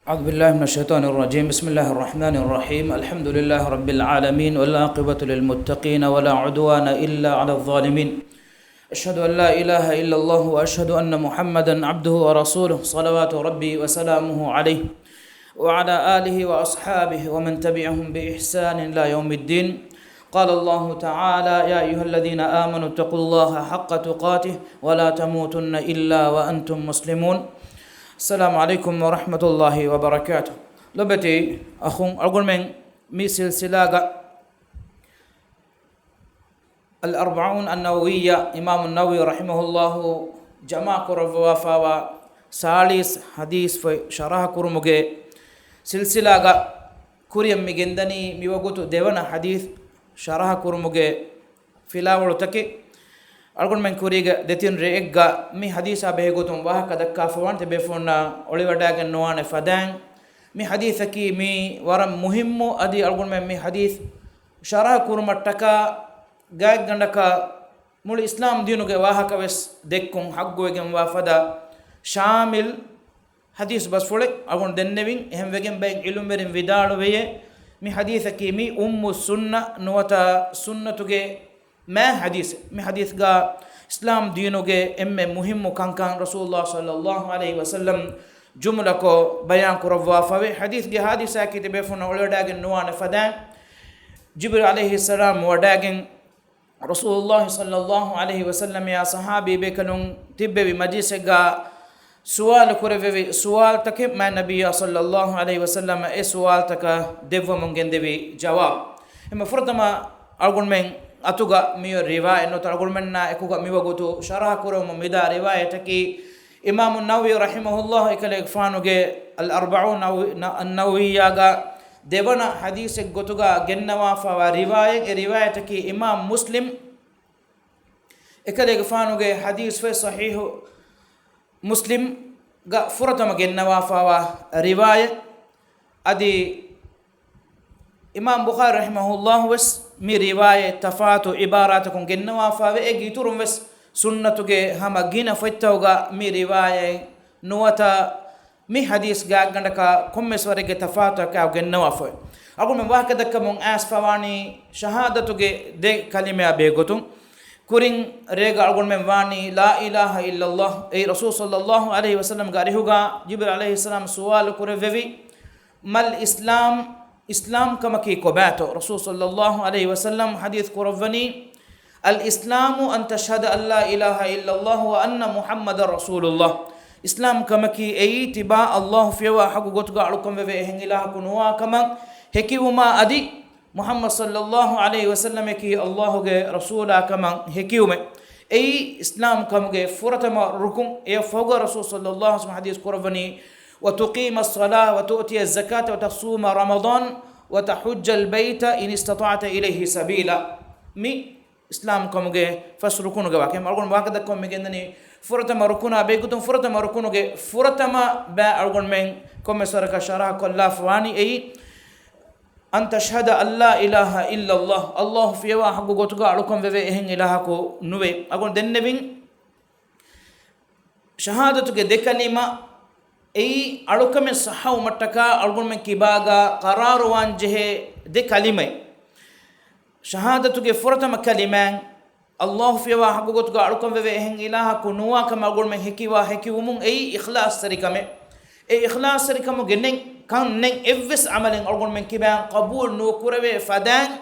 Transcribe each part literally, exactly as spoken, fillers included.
أعوذ بالله من الشيطان الرجيم. بسم الله الرحمن الرحيم. الحمد لله رب العالمين، والعاقبة للمتقين، ولا عدوان إلا على الظالمين. أشهد أن لا إله إلا الله، وأشهد أن محمدا عبده ورسوله، صلوات ربي وسلامه عليه، وعلى آله وأصحابه ومن تبعهم بإحسان إلى يوم الدين. قال الله تعالى: يا أيها الذين آمنوا اتقوا الله حق تقاته ولا تموتن إلا وأنتم مسلمون. السلام عليكم ورحمة الله وبركاته. ލޮބުވެތި އަޚުން، އަޅުގަނޑުމެން މި ސިލްސިލާގަ އަލް އަރްބަޢޫން އައްނަވަވިއްޔާ، އިމާމު ނަވަވީ ރަޙިމަހުﷲ ޖަމާ ކުރައްވާފައިވާ ސާޅީސް ޙަދީޘް ފޮތް ޝަރަޙަ ކުރުމުގެ ސިލްސިލާގަ ކުރިއަށް މި ގެންދަނީ މިވަގުތު ދެވަނަ ޙަދީޘް ޝަރަޙަ ކުރުމުގެ ފިލާވަޅުތަކެއް. އަޅުގަނޑުމެން ކުރީގަ ދެތިން ރެއެއްގަ މި ޙަދީޘާ ބެހޭގޮތުން ވާހަކަ ދައްކާފަވާނެ، ތިބޭފުޅުންނާ އޮޅިވަޑައިގެން ނުވާނެ ފަދައިން. މި ޙަދީޘަކީ މީ ވަރަށް މުހިއްމު، އަދި އަޅުގަނޑުމެން މި ޙަދީޘް ޝަރަޙަ ކުރުމަށްޓަކާ ގާތްގަނޑަކަށް މުޅި އިސްލާމް ދީނުގެ ވާހަކަ ވެސް ދެއްކުން ޙައްގުވެގެންވާ ފަދަ ޝާމިލް ޙަދީޘް ބަސްފުޅެއް އަޅުގަނޑު ދެންނެވިން. އެހެންވެގެން ބައެއް ޢިލްމުވެރިން ވިދާޅުވެޔޭ، މި ޙަދީޘަކީ މީ އުއްމުއް ސުންނަ ނުވަތަ ސުންނަތުގެ މާތް ޙަދީޘެއް. މި ޙަދީޘްގަ އިސްލާމް ދީނުގެ އެންމެ މުހިއްމު ކަންކަން ރަސޫލުﷲ ޞައްލަﷲު ޢަލައިހި ވަސައްލަމް ޖުމްލަކޮށް ބަޔާން ކުރައްވާފަވޭ. ޙަދީޘްގެ ޙާދިސާއަކީ ތިބޭފުޅުންނަށް އޮޅިވަޑައިގެން ނުވާނެ ފަދައިން، ޖިބްރީލް ޢަލައިހިއްސަލާމް ވަޑައިގެން ރަސޫލުﷲ ޞައްލަﷲު ޢަލައިހި ވަސައްލަމްއާ ޞަޙާބީ ބޭކަލުން ތިއްބެވި މަޖިލިސެއްގަ ސުވާލު ކުރެއްވެވި ސުވާލުތަކެއް މާތް ނަބިއްޔާ ޞައްލަﷲު ޢަލައިހި ވަސައްލަމަށް އެ ސުވާލުތަކަށް ދެއްވަމުން ގެންދެވި ޖަވާބު. އެމަ ފުރަތަމަ އަޅުގަނޑުމެން އަތުގަ މިއޮތް ރިވާޔަތް ނުވަތަ އަޅުގަނޑުމެންނާ އެކުގަ މިވަގުތު ޝަރަޙަ ކުރެވެމުން މިދާ ރިވާޔަތަކީ އިމާމު ނަވަވީ ރަޙިމަހުﷲ އެކަލޭގެފާނުގެ އަލް އަރްބަޢޫން ނަވަވީ، ނަ-، ނަވަވިއްޔާގަ ދެވަނަ ޙަދީޘެއް ގޮތުގަ ގެންނަވާފައިވާ ރިވާޔަތް. އެ ރިވާޔަތަކީ އިމާމް މުސްލިމް އެކަލޭގެފާނުގެ ޙަދީޘް ފޮތް ޞަޙީޙު މުސްލިމްގަ ފުރަތަމަ ގެންނަވާފައިވާ ރިވާޔަތް. އަދި އިމާމް ބުޚާރީ ރަޙިމަހުﷲ ވެސް މި ރިވާޔަތް ތަފާތު ޢިބާރާތަކުން ގެންނަވާފައިވޭ. އޭގެ އިތުރުން ވެސް ސުންނަތުގެ ހަމަ ގިނަ ފޮތްތަކުގަ މި ރިވާޔަތް ނުވަތަ މި ޙަދީޘް ގާތްގަނޑަކަށް ކޮންމެސް ވަރެއްގެ ތަފާތުތަކާ ގެންނަވާފައި. އަޅުގަނޑުމެން ވާހަކަ ދައްކަމުން އައިސްފަވާނީ ޝަހާދަތުގެ ދެ ކަލިމަޔާ ބެހޭގޮތުން. ކުރިން ރޭގަ އަޅުގަނޑުމެން ވާނީ لا إله إلا الله. އެއީ ރަސޫލު ޞައްލަﷲު ޢަލައިހި ވަސައްލަމްގެ އަރިހުގަ ޖިބްރީލް ޢަލައިހިއްސަލާމް ސުވާލު ކުރެއްވެވި، ما الإسلام؟ އިސްލާމް ކަމަކީ ކޮބާތޯ؟ ރަސޫލު ޞައްލަﷲު ޢަލައިހި ވަސައްލަމް ޙަދީޘް ކުރައްވަނީ، الإسلام أن تشهد أن لا إله إلا الله وأن محمدا رسول الله. އިސްލާމް ކަމަކީ އެއީ ތިބާ ﷲ ފިޔަވާ ޙައްޤު ގޮތުގަ އަޅުކަން ވެވޭ އެހެން އިލާހަކު ނުވާ ކަމަށް ހެކިވުމާ އަދި މުޙައްމަދު ޞައްލަﷲު ޢަލައިހި ވަސައްލަމަކީ ﷲގެ ރަސޫލާ ކަމަށް ހެކިވުމެއް. އެއީ އިސްލާމް ކަމުގެ ފުރަތަމަ ރުކުން. އެއަށް ފަހުގަ ރަސޫލު ޞައްލަﷲު ޢަލައިހި ވަސައްލަމް ޙަދީޘް ކުރައްވަނީ، وتقيم الصلاة وتؤتي الزكاة وتصوم رمضان وتحج البيت إن استطعت إليه سبيلا. މި އިސްލާމް ކަމުގެ ފަސް ރުކުނުގެ ވާހަކަ. އަޅުގަނޑު ވާހަކަ ދައްކަމުން މި ގެންދަނީ ފުރަތަމަ ރުކުނާ ބެހޭގޮތުން. ފުރަތަމަ ރުކުނުގެ ފުރަތަމަ ބައި އަޅުގަނޑުމެން ކޮންމެސް ވަރަކަށް ޝަރަޙަ ކޮށްލާފަވާނީ އެއީ، أن تشهد أن لا إله إلا الله، ﷲ ފިޔަވާ ޙައްޤު ގޮތުގަ އަޅުކަން ވެވޭ އެހެން އިލާހަކު ނުވޭ. އަޅުގަނޑު ދެންނެވިން، ޝަހާދަތުގެ ދެ ކަލިމަ އެއީ އަޅުކަމެއް ޞައްޙަވުމަށްޓަކާ އަޅުގަނޑުމެން ކިބާގަ ޤަރާރުވާން ޖެހޭ ދެ ކަލިމައެއް. ޝަހާދަތުގެ ފުރަތަމަ ކަލިމާއިން، ﷲ ފިޔަވާ ޙައްޤު ގޮތުގަ އަޅުކަން ވެވޭ އެހެން އިލާހަކު ނުވާ ކަމަށް އަޅުގަނޑުމެން ހެކިވާ ހެކިވުމުން އެއީ އިޚްލާޞްތެރިކަމެއް. އެ އިޚްލާޞްތެރިކަމުގެ ނެތް ކަން ނެތް އެއްވެސް ޢަމަލެއް އަޅުގަނޑުމެން ކިބާއިން ޤަބޫލު ނުކުރެވޭ ފަދައިން،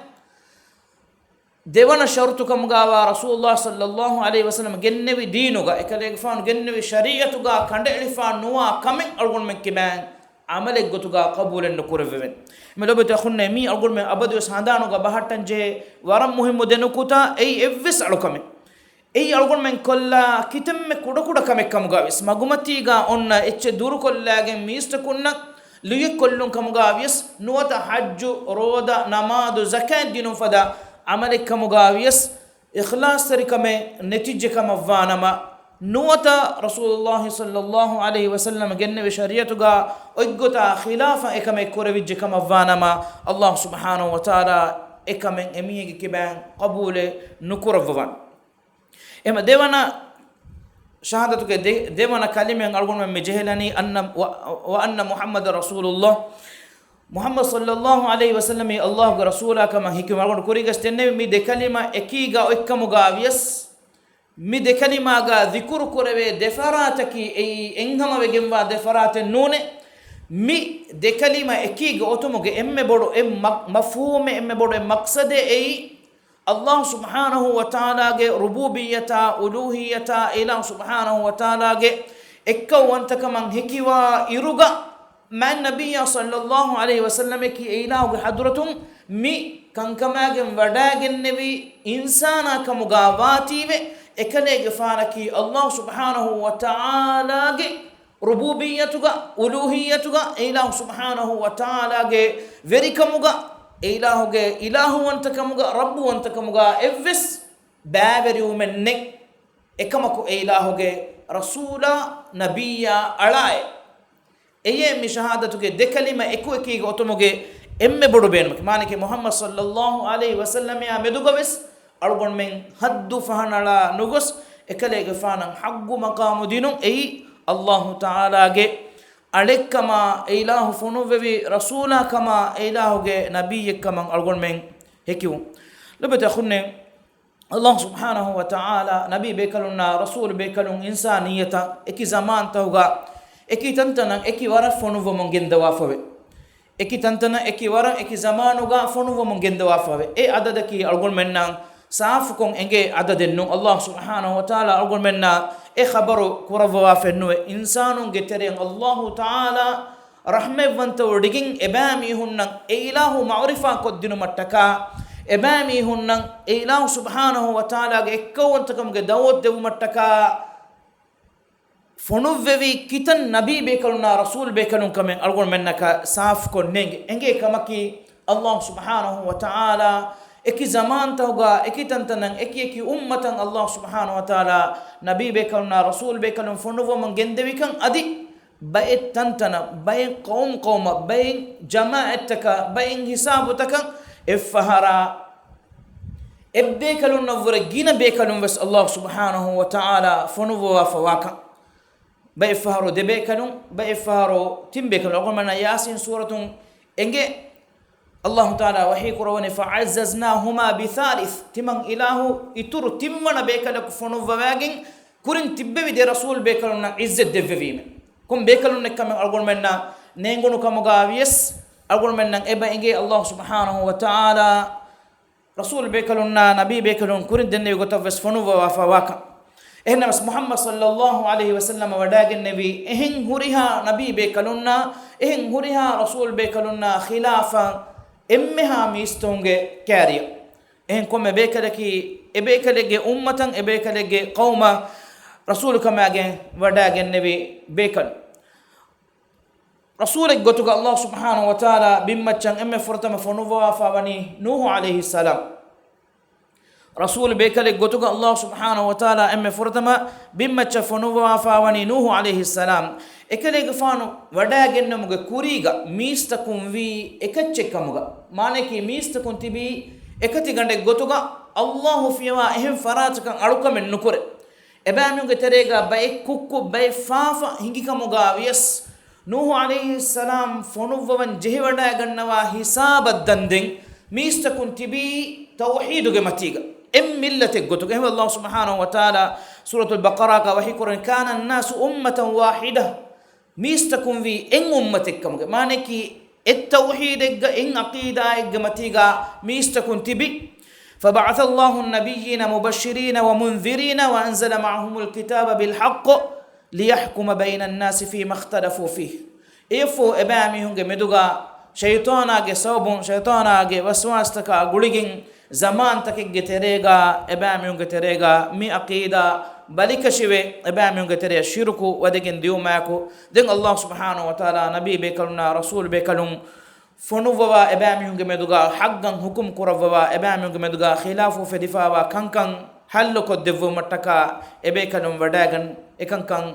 ދެވަނަ ޝަރުޠު ކަމުގައިވާ ރަސޫލުﷲ ޞައްލަﷲު ޢަލައިހި ވަސައްލަމަ ގެންނެވި ދީނުގަ، އެކަލޭގެފާނު ގެންނެވި ޝަރީޢަތުގަ ކަނޑައެޅިފަ ނުވާ ކަމެއް އަޅުގަނޑުމެން ކިބާއިން ޢަމަލެއް ގޮތުގަ ޤަބޫލެއް ނުކުރެވެވެން. މި ލޮބުވެތި އަޚުންނޭ، މީ އަޅުގަނޑުމެން އަބަދުވެސް ހަނދާނުގަ ބަހައްޓަން ޖެހޭ ވަރަށް މުހިއްމު ދެ ނުކުތާ. އެއީ އެއްވެސް އަޅުކަމެއް. އެއީ އަޅުގަނޑުމެން ކޮށްލާ ކިތަންމެ ކުޑަކުޑަ ކަމެއް ކަމުގަ ވެސް، މަގުމަތީގަ އޮންނަ އެއްޗެއް ދުރުކޮށްލާގެން މީސްތަކުންނަށް ލުޔެއް ކޮށްލުން ކަމުގަ ވިޔަސް، ނުވަތަ ޙައްޖު، ރޯދަ، ނަމާދު، ޒަކާތް ދިނުން ފަދަ ޢަމަލެއް ކަމުގަ ވިޔަސް، އިޚްލާޞްތެރިކަމެއް ނެތިއްޖެ ކަމަށްވާނަމަ، ނުވަތަ ރަސޫލުﷲ ޞައްލަﷲު ޢަލައިހި ވަސައްލަމަ ގެންނެވި ޝަރީޢަތުގަ އޮތްގޮތާ ޚިލާފަށް އެކަމެއް ކުރެވިއްޖެ ކަމަށްވާނަމަ، ﷲ ސުބްޙާނަހޫ ވަތަޢާލާ އެކަމެއް އެމީހެއްގެ ކިބައިން ޤަބޫލެއް ނުކުރައްވަވާނެ. އެހެމަ ދެވަނަ ޝަހާދަތުގެ ދެ، ދެވަނަ ކަލިމައިން އަޅުގަނޑުމެން މި ޖެހިލަނީ އަންނަ ވަ، ވަ އަންނަ މުޙައްމަދަށް ރަސޫލުﷲ، މުޙައްމަދު ޞައްލައްލާހު ޢަލައިހި ވަސައްލަމް އައްލާހުގެ ރަސޫލާ ކަމަށް ހެކިވުން. އަޅުގަނޑު ކުރީގަސް ދެންނެވި މި ދެ ކަލިމަ އެކީގަ އޮތްކަމުގަ ވިޔަސް، މި ދެ ކަލިމާގަ ޛިކުރު ކުރެވޭ ދެ ފަރާތަކީ އެއީ އެއްހަމަވެގެންވާ ދެ ފަރާތެއް ނޫނޭ. މި ދެ ކަލިމަ އެކީގަ އޮތުމުގެ އެންމެ ބޮޑު އެއް މަ، މަފްހޫމެއް، އެންމެ ބޮޑު އެއް މަޤްޞަދެއް އެއީ، އައްލާހު ސުބްޙާނަހު ވަތަޢާލާގެ ރުބޫބިއްޔަތާ، އުލޫހިއްޔަތާ، އެއިލާހު ސުބްޙާނަހު ވަތަޢާލާގެ އެއްކައުވަންތަކަމަށް ހެކިވާ އިރުގަ، މާތް ނަބިއްޔާ ޞައްލައްލާހު ޢަލައިހި ވަސައްލަމަކީ އެއިލާހުގެ ޙަޟްރަތުން މި ކަންކަމާގެން ވަޑައިގެންނެވި އިންސާނާ ކަމުގަ ވާތީވެ، އެކަލޭގެފާނަކީ އައްލާހު ސުބްޙާނަހު ވަތަޢާލާގެ ރުބޫބިއްޔަތުގަ، އުލޫހިއްޔަތުގަ، އެއިލާހު ސުބްޙާނަހު ވަތަޢާލާގެ ވެރިކަމުގަ، އެއިލާހުގެ އިލާހުވަންތަކަމުގަ، ރައްބުވަންތަކަމުގަ އެއްވެސް ބައިވެރިވުމެއް ނެތް. އެކަމަކު އެއިލާހުގެ ރަސޫލާ، ނަބިއްޔާ އަޅާއޭ. އެޔޭ މި ޝަހާދަތުގެ ދެ ކަލިމަ އެކުއެކީގަ އޮތުމުގެ އެންމެ ބޮޑު ބޭނުމަކީ. މާނައަކީ މުޙައްމަދު ޞައްލައްލާހު ޢަލައިހި ވަސައްލަމައާ މެދުގަވެސް އަޅުގަނޑުމެން ޙައްދު ފަހަނަޅާ ނުގޮސް، އެކަލޭގެފާނަށް ޙައްޤު މަޤާމު ދިނުން އެއީ އައްލާހު ތަޢާލާގެ އަޅެއްކަމާ، އެއިލާހު ފޮނުއްވެވި ރަސޫލާ ކަމާ، އެއިލާހުގެ ނަބިއްޔެއްކަމަށް އަޅުގަނޑުމެން ހެކިވުން. ލޮބުވެތި އަޚުންނޭ، އައްލާހު ސުބްޙާނަހު ވަތަޢާލާ ނަބީ ބޭކަލުންނާ، ރަސޫލު ބޭކަލުން އިންސާނިއްޔަތަށް އެކި ޒަމާންތަކުގަ، އެކި ތަންތަނަށް އެކި ވަރަށް ފޮނުއްވަމުން ގެންދަވާފަވޭ. އެކި ތަންތަނަށް އެކި ވަރަށް އެކި ޒަމާނުގަ ފޮނުއްވަމުން ގެންދަވާފަވޭ. އެ އަދަދަކީ އަޅުގަނޑުމެންނަށް ސާފުކޮށް އެނގޭ އަދަދެއް ނޫން. އައްލާހު ސުބްޙާނަހު ވަތަޢާލާ އަޅުގަނޑުމެންނަށް އެ ޚަބަރު ކުރައްވަވާފައެއްނުވޭ. އިންސާނުންގެ ތެރެއިން އައްލާހު ތަޢާލާ ރަޙްމަތްވަންތަވެވޮޑިގެން އެބައިމީހުންނަށް އެއިލާހު މަޢުރިފާ ކޮށްދިނުމަށްޓަކާ، އެބައިމީހުންނަށް އެއިލާހު ސުބްޙާނަހު ވަތަޢާލާގެ އެއްކައުވަންތަކަމުގެ ދަޢުވަތު ދެއްވުމަށްޓަކާ، ފޮނުއްވެވީ ކިތަން ނަބީ ބޭކަލުންނާ ރަސޫލު ބޭކަލުން ކަމެއް އަޅުގަނޑުމެންނަކަށް ސާފުކޮށް ނޭނގެ. އެނގޭ ކަމަކީ، އައްލާހު ސުބްޙާނަހު ވަތަޢާލާ އެކި ޒަމާންތަކުގަ އެކި ތަންތަނަށް އެކި އެކި އުއްމަތަށް އައްލާހު ސުބްޙާނަހު ވަތަޢާލާ ނަބީ ބޭކަލުންނާ ރަސޫލު ބޭކަލުން ފޮނުއްވަމުން ގެންދެވިކަން އަދި ބައެއް ތަންތަނަށް، ބައެއް ޤައުމު ޤައުމަށް، ބައެއް ޖަމާޢަތްތަކަށް، ބައެއް ހިސާބުތަކަށް އެއްފަހަރާ އެއްބޭކަލުންނަށްވުރެ ގިނަ ބޭކަލުން ވެސް އައްލާހު ސުބްޙާނަހު ވަތަޢާލާ ފޮނުއްވަވާފަ ވާކަން. ބައެއްފަހަރު ދެބޭކަލުން، ބައެއްފަހަރު ތިން ބޭކަލުން. އަޅުގަނޑުމެންނަށް ޔާސީން ސޫރަތުން އެނގޭ، އައްލާހު ތަޢާލާ ވަޙީ ކުރައްވަނީ، فَعَزَّزْنَاهُمَا بِثَالِثٍ، ތިމަން އިލާހު އިތުރު ތިންވަނަ ބޭކަލަކު ފޮނުއްވަވާގެން ކުރިން ތިއްބެވި ދެ ރަސޫލު ބޭކަލުންނަށް ޢިއްޒަތް ދެއްވެވީމެ. ކޮން ބޭކަލުންނެއްކަމެއް އަޅުގަނޑުމެންނަށް ނޭނގުނު ކަމުގަ ވިޔަސް، އަޅުގަނޑުމެންނަށް އެބަ އެނގޭ އައްލާހު ސުބްޙާނަހު ވަތަޢާލާ ރަސޫލު ބޭކަލުންނާ ނަބީ ބޭކަލުން ކުރިން ދެންނެވި ގޮތަށް ވެސް ފޮނުއްވަވާފަ ވާކަން. އެހެންނަމަސް މުޙައްމަދު ޞައްލައްލާހު ޢަލައިހި ވަސައްލަމަ ވަޑައިގެންނެވީ އެހެން ހުރިހާ ނަބީ ބޭކަލުންނާ، އެހެން ހުރިހާ ރަސޫލު ބޭކަލުންނާ ޚިލާފަށް އެންމެހާ މީސްތަކުންގެ ކާރިއަށް. އެހެން ކޮންމެ ބޭކަލަކީ، އެ ބޭކަލެއްގެ އުއްމަތަށް، އެ ބޭކަލެއްގެ ޤައުމަށް ރަސޫލުކަމާގެން ވަޑައިގެންނެވި ބޭކަލުން. ރަސޫލެއް ގޮތުގަ އައްލާހު ސުބްޙާނަހު ވަތަޢާލާ ބިންމައްޗަށް އެންމެ ފުރަތަމަ ފޮނުއްވަވާފަ ވަނީ ނޫޙު ޢަލައިހިއްސަލާމް. ރަސޫލު ބޭކަލެއް ގޮތުގަ އައްލާހު ސުބްޙާނަހު ވަތަޢާލާ އެންމެ ފުރަތަމަ ބިންމައްޗަށް ފޮނުއްވަވާފަ ވަނީ ނޫޙު ޢަލައިހިއްސަލާމް. އެކަލޭގެފާނު ވަޑައިގެންނެވުމުގެ ކުރީގަ މީސްތަކުން ވީ އެކައްޗެއް ކަމުގަ. މާނައަކީ މީސްތަކުން ތިބީ އެކަތި ގަނޑެއް ގޮތުގަ އައްލާހު ފިޔަވާ އެހެން ފަރާތަކަށް އަޅުކަމެއް ނުކުރޭ. އެބައިމީހުންގެ ތެރޭގަ ބައެއް ކުއްކު، ބައެއް ފާފަ ހިނގިކަމުގަ ވިޔަސް، ނޫޙު ޢަލައިހިއްސަލާމް ފޮނުއްވަވަން ޖެހިވަޑައިގަންނަވާ ހިސާބަށް ދަންދެން މީސްތަކުން ތިބީ ތައުޙީދުގެ މަތީގަ، އެއް މިއްލަތެއް ގޮތުގަ. އެހެންވެ އައްލާހު ސުބްޙާނަހު ވަތަޢާލާ ސޫރަތުލް ބަޤަރާގަ ވަޙީ ކުރަނީ، كَانَ النَّاسُ أُمَّةً وَاحِدَةً، މީސްތަކުން ވީ އެއް އުއްމަތެއްކަމުގެ. މާނައަކީ، އެއް ތައުޙީދެއްގަ، އެއް ޢަޤީދާއެއްގެ މަތީގަ މީސްތަކުން ތިބި. فَبَعَثَ اللَّهُ النَّبِيِّينَ مُبَشِّرِينَ وَمُنذِرِينَ وَأَنزَلَ مَعَهُمُ الْكِتَابَ بِالْحَقِّ لِيَحْكُمَ بَيْنَ النَّاسِ فِيمَا اخْتَلَفُوا فِيهِ. އެއަށްފަހު އެބައިމީހުންގެ މެދުގަ ޝައިޠާނާގެ ސަބަބުން، ޝައިޠާނާގެ ވަސްވާސްތަކާ ގުޅިގެން، ޒަމާންތަކެއްގެ ތެރޭގަ އެބައިމީހުންގެ ތެރޭގަ މި ޢަޤީދާ ބަލިކަށިވެ، އެބައިމީހުންގެ ތެރެއަށް ޝިރުކު ވަދެގެން ދިޔުމާއެކު، ދެން އައްލާހު ސުބްޙާނަހު ވަތަޢާލާ ނަބީ ބޭކަލުންނާ ރަސޫލު ބޭކަލުން ފޮނުއްވަވާ، އެބައިމީހުންގެ މެދުގަ ޙައްޤަށް ޙުކުމް ކުރައްވަވާ، އެބައިމީހުންގެ މެދުގަ ޚިލާފު ފެދިފައިވާ ކަންކަން ޙައްލުކޮށްދެއްވުމަށްޓަކާ އެބޭކަލުން ވަޑައިގެން އެކަންކަން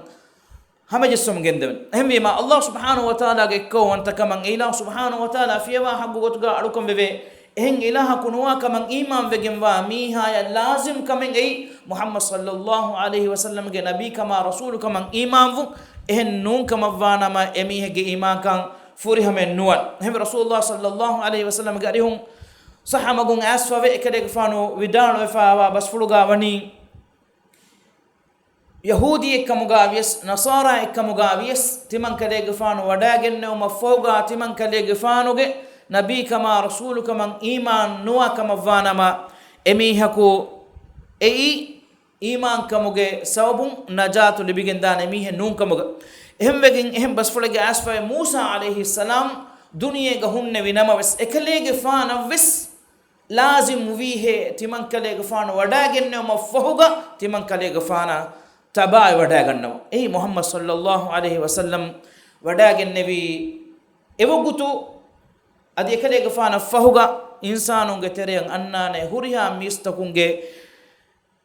ހަމަޖެއްސަމުން ގެންދެވެން. އެހެންވީމާ، އައްލާހު ސުބްޙާނަހު ވަތަޢާލާގެ އެއްކައުވަންތަކަމަށް އެއިލާހު ސުބްޙާނަހު ވަތަޢާލާ ފިޔަވާ ޙައްޤު ގޮތުގަ އަޅުކަން ވެވޭ. އެހެން އިލާހަކު ނުވާ ކަމަށް އީމާންވެގެންވާ މީހާޔަށް ލާޒިމް ކަމެއް އެއީ، މުޙައްމަދު ޞައްލައްލާހު ޢަލައިހި ވަސައްލަމްގެ ނަބީކަމާ ރަސޫލުކަމަށް އީމާންވުން. އެހެން ނޫންކަމަށްވާނަމަ، އެމީހެއްގެ އީމާންކަން ފުރިހަމައެއް ނުވާނެ. އެހެންވެ، ރަސޫލުއްލާހި ޞައްލައްލާހު ޢަލައިހި ވަސައްލަމްގެ އަރިހުން ޞައްޙަ މަގުން އައިސްފަވެ، އެކަލޭގެފާނު ވިދާޅުވެފާވާ ބަސްފުޅުގާ ވަނީ، ޔަހޫދީއެއްކަމުގާ ވިޔަސް، ނަޞާރާއެއްކަމުގާ ވިޔަސް، ތިމަންކަލޭގެފާނު ވަޑާގެންނެވުމަށްފަހުގާ، ތިމަންކަލޭގެފާނުގެ ނަބީކަމާ ރަސޫލުކަމަށް އީމާން ނުވާ ކަމަށްވާނަމަ، އެމީހަކު އެއީ އީމާންކަމުގެ ސަބަބުން ނަޖާތު ލިބިގެންދާނެ މީހެއް ނޫންކަމުގަ. އެހެންވެގެން، އެހެން ބަސްފުޅެއްގެ އައިސްފަވެ، މޫސާ ޢަލައިހިއްސަލާމް ދުނިޔޭގަ ހުންނެވި ނަމަވެސް، އެކަލޭގެފާނަށްވެސް ލާޒިމް ވީހޭ، ތިމަންކަލޭގެފާނު ވަޑާގެންނެވުމަށްފަހުގަ، ތިމަންކަލޭގެފާނަށް ތަބާވެ ވަޑާގަންނަވަން. އެއީ މުޙައްމަދު ޞައްލައްލާހު ޢަލައިހި ވަސައްލަމް ވަޑާގެންނެވީ އެވަގުތު، އަދި އެކަލޭގެފާނަށްފަހުގަ އިންސާނުންގެ ތެރެއަށް އަންނާނެ ހުރިހާ މީސްތަކުންގެ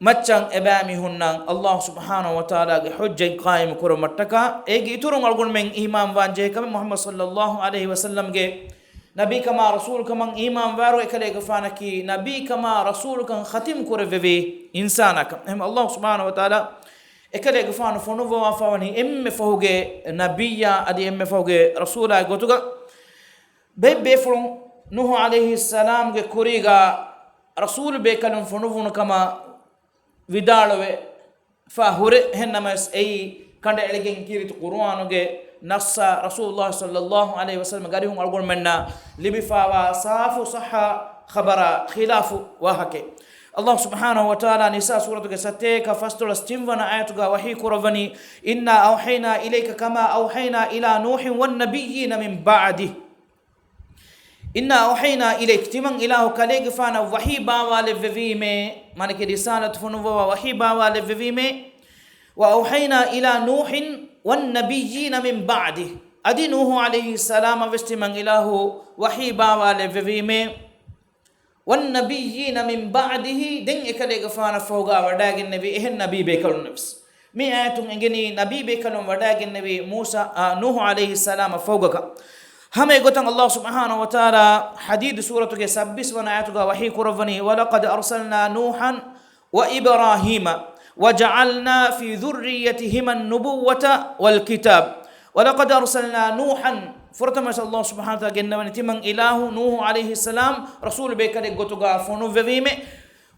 މައްޗަށް އެބައިމީހުންނަށް ﷲ ސުބްޙާނަހޫ ވަތަޢާލާގެ ޙުއްޖަތް ޤާއިމު ކުރުމަށްޓަކާ، އޭގެ އިތުރުން އަޅުގަނޑުމެން އީމާންވާން ޖެހޭ ކަމެއް، މުޙައްމަދު ޞައްލައްލާހު ޢަލައިހި ވަސައްލަމްގެ ނަބީކަމާ ރަސޫލުކަމަށް އީމާންވާއިރު، އެކަލޭގެފާނަކީ ނަބީކަމާ ރަސޫލުކަން ޚަތިމް ކުރެއްވެވި އިންސާނާކަން. އެހެން ﷲ ސުބްޙާނަހޫ ވަތަޢާލާ އެކަލޭގެފާނު ފޮނުއްވަވާފަވަނީ އެންމެ ފަހުގެ ނަބިއްޔާ އަދި އެންމެ ފަހުގެ ރަސޫލާ ގޮތުގަ. ބައެއް ބޭފުޅުން ނޫޙު ޢަލައިހިއްސަލާމްގެ ކުރީގަ ރަސޫލު ބޭކަލުން ފޮނުއްވުނު ކަމަށް ވިދާޅުވެފަ ހުރޭ. އެހެން ނަމަވެސް، އެއީ ކަނޑައެޅިގެން ކީރިތި ޤުރުއާނުގެ ނައްޞާ، ރަސޫލުއްލާހި ޞައްލައްލާހު ޢަލައިހި ވަސައްލަމްގެ އަރިހުން އަޅުގަނޑުމެންނަށް ލިބިފާވާ ސާފު ޞައްޙަ ޚަބަރާ ޚިލާފު ވާހަކައެއް. ﷲ ސުބްޙާނަހޫ ވަތަޢާލާ ނިސާ ސޫރަތުގެ ސަތޭކަ ފަސްދޮޅަސް ތިންވަނަ އާޔަތުގަ ވަޙީ ކުރައްވަނީ، إنا أوحينا إليك كما أوحينا إلى نوح والنبيين من بعده. إنا أوحينا إليك، ތިމަން އިލާހު ކަލޭގެފާނަށް ވަޙީ ބާވާލެއްވެވީމޭ، މާނައަކީ ރިސާލަތު ފޮނުއްވަވާ ވަޙީ ބާވާލެއްވެވީމޭ. وأوحينا إلى نوح والنبيين من بعده. އަދި ނޫޙު ޢަލައިހިއްސަލާމަށް ވެސް ތިމަން އިލާހު ވަޙީ ބާވާލެއްވެވީމޭ. والنبيين من بعده، ދެން އެކަލޭގެފާނަށް ފަހުގާ ވަޑާގެންނެވި އެހެން ނަބީ ބޭކަލުންނަށް ވެސް. މި އާޔަތުން އެނގެނީ ނަބީ ބޭކަލުން ވަޑާގެންނެވީ މޫސާ، އާ، ނޫޙު ޢަލައިހިއްސަލާމަށް ފަހުގަކަން. ހަމަ އެގޮތަށް ﷲ ސުބްޙާނަހޫ ވަތަޢާލާ ޙަދީދު ސޫރަތުގެ ސައްބީސް ވަނަ އާޔަތުގަ ވަޙީ ކުރައްވަނީ، ولقد أرسلنا نوحا وإبراهيم وجعلنا في ذريتهما النبوة والكتاب. ولقد أرسلنا نوحا، ފުރަތަމަ ވެސް ﷲ ސުބްޙާނަހޫ ވަތަޢާލާ ގެންނަވަނީ ތިމަން އިލާހު ނޫޙު ޢަލައިހިއްސަލާމް ރަސޫލު ބޭކަލެއް ގޮތުގަ ފޮނުއްވެވީމޭ.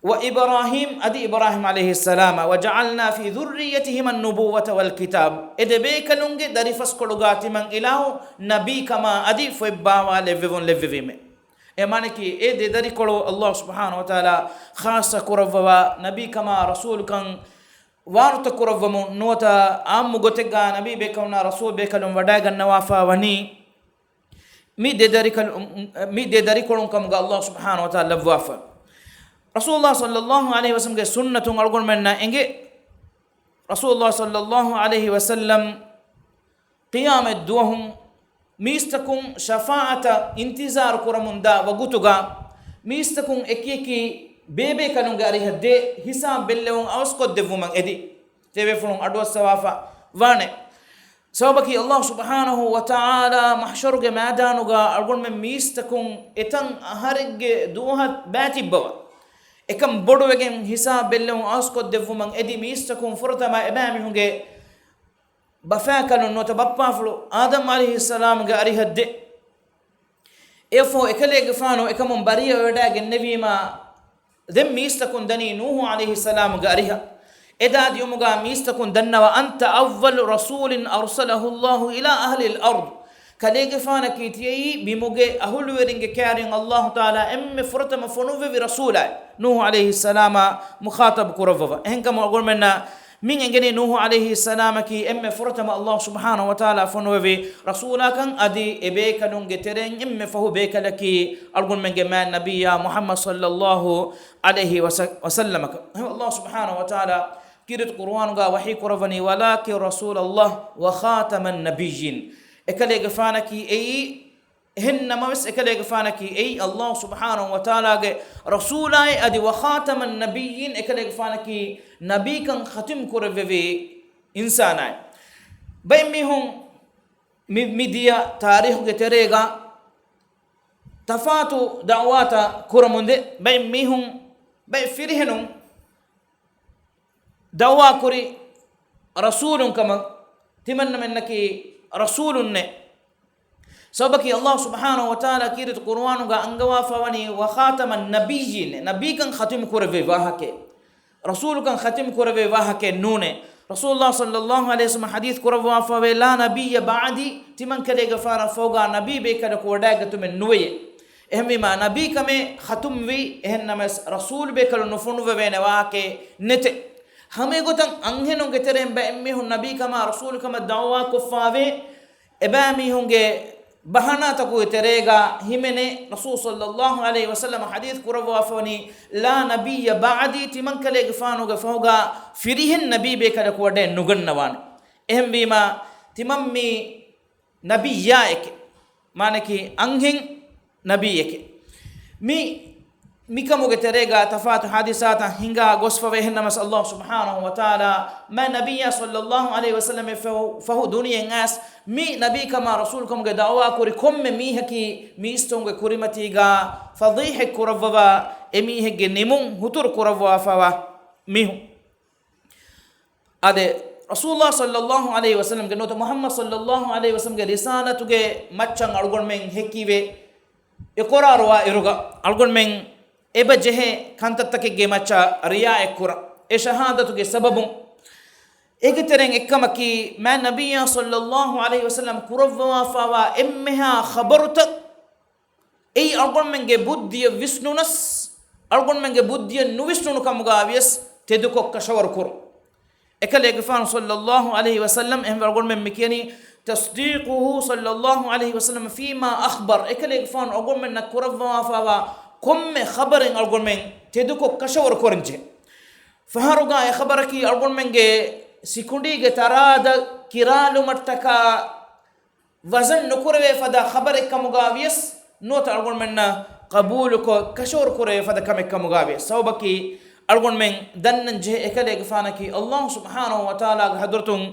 وإبراهيم، އަދި އިބްރާހީމް ޢަލައިހިއްސަލާމަށް، وجعلنا في ذريتهما النبوة والكتاب. އެ ދެ ބޭކަލުންގެ ދަރިފަސްކޮޅުގަ ތިމަން އިލާހު ނަބީކަމާ އަދި ފޮތް ބާވާލެއްވެވުން ލެއްވެވީމޭ. އެ މާނައަކީ، އެ ދެ ދަރިކޮޅު ﷲ ސުބްޙާނަހޫ ވަތަޢާލާ ޚާއްޞަ ކުރައްވަވާ ނަބީކަމާ ރަސޫލުކަން ވާރުތަ ކުރައްވަމުން ނުވަތަ ޢާއްމު ގޮތެއްގަ ނަބީ ބޭކަލުންނާ ރަސޫލު ބޭކަލުން ވަޑާގަންނަވާފަ ވަނީ މި ދެ ދަރިކަލު-، މި ދެ ދަރިކޮޅުން ކަމުގަ ﷲ ސުބްޙާނަހޫ ވަތަޢާލާ ލައްވާފަ. ރަސޫލުއްލާހި ޞައްލައްލާހު ޢަލައިހި ވަސައްލަމްގެ ސުންނަތުން އަޅުގަނޑުމެންނަށް އެނގޭ، ރަސޫލުއްލާހި ޞައްލައްލާހު ޢަލައިހި ވަސައްލަމް ޤިޔާމަތް ދުވަހު މީސްތަކުން ޝަފާޢަތަށް އިންތިޒާރު ކުރަމުންދާ ވަގުތުގަ، މީސްތަކުން އެކިއެކި ބޭބޭކަލުންގެ އަރިހަށް ދޭ ހިސާބު ބެއްލެވުން އަވަސްކޮށްދެއްވުމަށް އެދި، ތިޔަބޭފުޅުން އަޑުއައްސަވާފަ ވާނެ. ސަބަބަކީ، ﷲ ސުބްޙާނަހޫ ވަތަޢާލާ މަޙްޝަރުގެ މައިދާނުގަ އަޅުގަނޑުމެން މީސްތަކުން އެތަން އަހަރެއްގެ ދުވަހަށް ބައިތިއްބަވަ، އެކަން ބޮޑުވެގެން ހިސާބު ބެއްލެވުން އަވަސްކޮށްދެއްވުމަށް އެދި، މީސްތަކުން ފުރަތަމަ އެބައިމީހުންގެ ބަފާކަލުން ނުވަތަ ބައްޕާފުޅު އާދަމް ޢަލައިހިއްސަލާމްގެ އަރިހަށް ދޭ. އެއަށްފަހު އެކަލޭގެފާނު އެކަމުން ބަރީއަވެވަޑައިގެންނެވީމާ، ދެން މީސްތަކުން ދަނީ ނޫޙު ޢަލައިހިއްސަލާމްގެ އަރިހަށް. އެދާ ދިޔުމުގަ މީސްތަކުން ދަންނަވަ، أنت أول رسول أرسله الله إلى أهل الأرض. ކަލޭގެފާނަކީ ތިޔައީ ބިމުގެ އަހުލުވެރިންގެ ކައިރިން ﷲ ތަޢާލާ އެންމެ ފުރަތަމަ ފޮނުއްވެވި ރަސޫލާއެއް، ނޫޙު ޢަލައިހިއްސަލާމާ މުޚާޠަބު ކުރައްވަވަ. އެހެންކަމުން އަޅުގަނޑުމެންނަށް މިން އެނގެނީ ނޫޙު ޢަލައިހިއްސަލާމަކީ އެންމެ ފުރަތަމަ ﷲ ސުބްޙާނަހޫ ވަތަޢާލާ ފޮނުވެވި ރަސޫލާކަން، އަދި އެބޭކަލުންގެ ތެރެއިން އެންމެ ފަހު ބޭކަލަކީ އަޅުގަނޑުމެންގެ މާތް ނަބިއްޔާ މުޙައްމަދު ޞައްލައްލާހު ޢަލައިހި ވަސަ-، ވަސައްލަމަކަށް. އެހެން ﷲ ސުބްޙާނަހޫ ވަތަޢާލާ ކީރިތި ޤުރުއާނުގަ ވަޙީ ކުރައްވަނީ، ولكن رسول الله وخاتم النبيين. އެކަލޭގެފާނަކީ އެއީ އެހެން ނަމަވެސް، އެކަލޭގެފާނަކީ އެއީ ﷲ ސުބްޙާނަހޫ ވަތަޢާލާގެ ރަސޫލާއި އަދި وخاتم النبيين، އެކަލޭގެފާނަކީ ނަބީކަން ޚަތިމް ކުރެއްވެވި އިންސާނާއި. ބައެއް މީހުން މި-، މި ދިޔަ ތާރީޚުގެ ތެރޭގަ ތަފާތު ދަޢުވާތައް ކުރަމުންދޭ. ބައެއް މީހުން، ބައެއް ފިރިހެނުން ދަޢުވާ ކުރި ރަސޫލުން ކަމަށް، ތިމަންނަމެންނަކީ ރަސޫލުންނޭ. ސަބަބަކީ ﷲ ސުބްޙާނަހޫ ވަތަޢާލާ ކީރިތި ޤުރުއާނުގަ އަންގަވާފަވަނީ ވަޚާތަމަން ނަބިއްޔީން، ނަބީކަން ޚަތިމް ކުރެއްވި ވާހަކައެއް. ރަސޫލުކަން ޚަތިމް ކުރެވޭ ވާހަކައެއް ނޫނޭ. ރަސޫލުﷲ ޞައްލަﷲ ޢަލައިހި ވަސައްލަމަ ޙަދީޘް ކުރައްވާފަވޭ، "ލާ ނަބިއްޔަ ބަޢްދީ"، ތިމަން ކަލޭގެފާނަށް ފަހުގާ ނަބީ ބޭކަލަކު ވަޑައިގަތުމެއް ނުވެޔޭ. އެހެންވީމާ، ނަބީކަމެއް ޚަތުމްވީ، އެހެންނަމަވެސް، ރަސޫލު ބޭކަލުން ނުފޮނުއްވެވޭނެ ވާހަކައެއް ނެތޭ. ހަމައެގޮތަށް އަންހެނުންގެ ތެރެއިން ބައެއްމީހުން ނަބީކަމާ ރަސޫލުކަމަށް ދަޢުވާކޮށްފަވޭ. އެބައިމީހުންގެ ބަހަނާތަކުގެ ތެރޭގަ ހިމެނޭ، ރަސޫލު ޞައްލަﷲ ޢަލައިހި ވަސައްލަމަ ޙަދީޘް ކުރައްވާފަވަނީ، "ލާ ނަބިއްޔަ ބަޢްދީ"، ތިމަން ކަލޭގެފާނުގެ ފަހުގަ ފިރިހެން ނަބީ ބޭކަލަކު ވަޑައެއް ނުގަންނަވާނެ. އެހެންވީމާ، ތިމަން މީ ނަބިއްޔާއެކެ، މާނަކީ އަންހެން ނަބީއެކެ. މި، މިކަމުގެ ތެރޭގަ ތަފާތު ޙާދިސާތައް ހިނގާ ގޮސްފަވޭ. އެހެންނަމަސް، ﷲ ސުބްޙާނަހޫ ވަތަޢާލާ މާ ނަބިއްޔާ ޞައްލަﷲ ޢަލައިހި ވަސައްލަމަ ފަހު، ފަހު ދުނިޔެއަށް އައިސް، މި ނަބީކަމާ ރަސޫލުކަމުގެ ދަޢުވާ ކުރި ކޮންމެ މީހަކީ މީސްތަކުންގެ ކުރިމަތީގަ ފަޟީޙަތް ކުރައްވަވާ، އެމީހެއްގެ ނިމުން ހުތުރު ކުރައްވާފަވާ މީހުން. އާދެ، ރަސޫލުﷲ ޞައްލަﷲ ޢަލައިހި ވަސައްލަމަގެ ނުވަތަ މުޙައްމަދު ޞައްލަﷲ ޢަލައިހި ވަސައްލަމަގެ ރިސާލަތުގެ މައްޗަށް އަޅުގަނޑުމެން ހެކިވެ، އެ އިޤްރާރުވާ އިރުގަ އަޅުގަނޑުމެން އެބަ ޖެހޭ ކަންތައްތަކެއްގެ މައްޗަށް ރިޔާއެއް ކުރަން. އެ ޝަހާދަތުގެ ސަބަބުން، އޭގެ ތެރެއިން އެއްކަމަކީ، މާތް ނަބިއްޔާ ޞައްލަﷲ ޢަލައިހި ވަސައްލަމަ ކުރައްވާފަވާ އެންމެހާ ޚަބަރުތައް އެއީ އަޅުގަނޑުމެންގެ ބުއްދިއަށް ވިސްނުނަސް، އަޅުގަނޑުމެންގެ ބުއްދިއަށް ނުވިސްނުނު ކަމުގަ ވިޔަސް ތެދުކޮށް ކަށަވަރު ކުރުން. އެކަލޭގެފާނު ޞައްލަﷲ ޢަލައިހި ވަސައްލަމަ، އެހެންވެ އަޅުގަނޑުމެން މި ކިޔަނީ، "ތަޞްދީޤުހު ޞައްލަﷲ ޢަލައިހި ވަސައްލަމަ ފީމާ އަޚްބަރަ"، އެކަލޭގެފާނު އަޅުގަނޑުމެންނަށް ކުރައްވާފަވާ ކޮންމެ ޚަބަރެއް އަޅުގަނޑުމެން ތެދުކޮށް ކަށަވަރު ކުރަންޖެހޭ. ފަހަރުގަ އެ ޚަބަރަކީ އަޅުގަނޑުމެންގެ ސިކުނޑީގެ ތަރާދަ ކިރާލުމަށްޓަކާ ވަޒަން ނުކުރެވޭ ފަދަ ޚަބަރެއް ކަމުގަ ވިޔަސް، ނުވަތަ އަޅުގަނޑުމެންނަށް ޤަބޫލުކޮށް ކަށަވަރު ކުރެވޭ ފަދަ ކަމެއް ކަމުގަ ވިޔަސް. ސަބަބަކީ، އަޅުގަނޑުމެން ދަންނަން ޖެހޭ އެކަލޭގެފާނަކީ ﷲ ސުބްޙާނަހޫ ވަތަޢާލާގެ ޙަޟްރަތުން،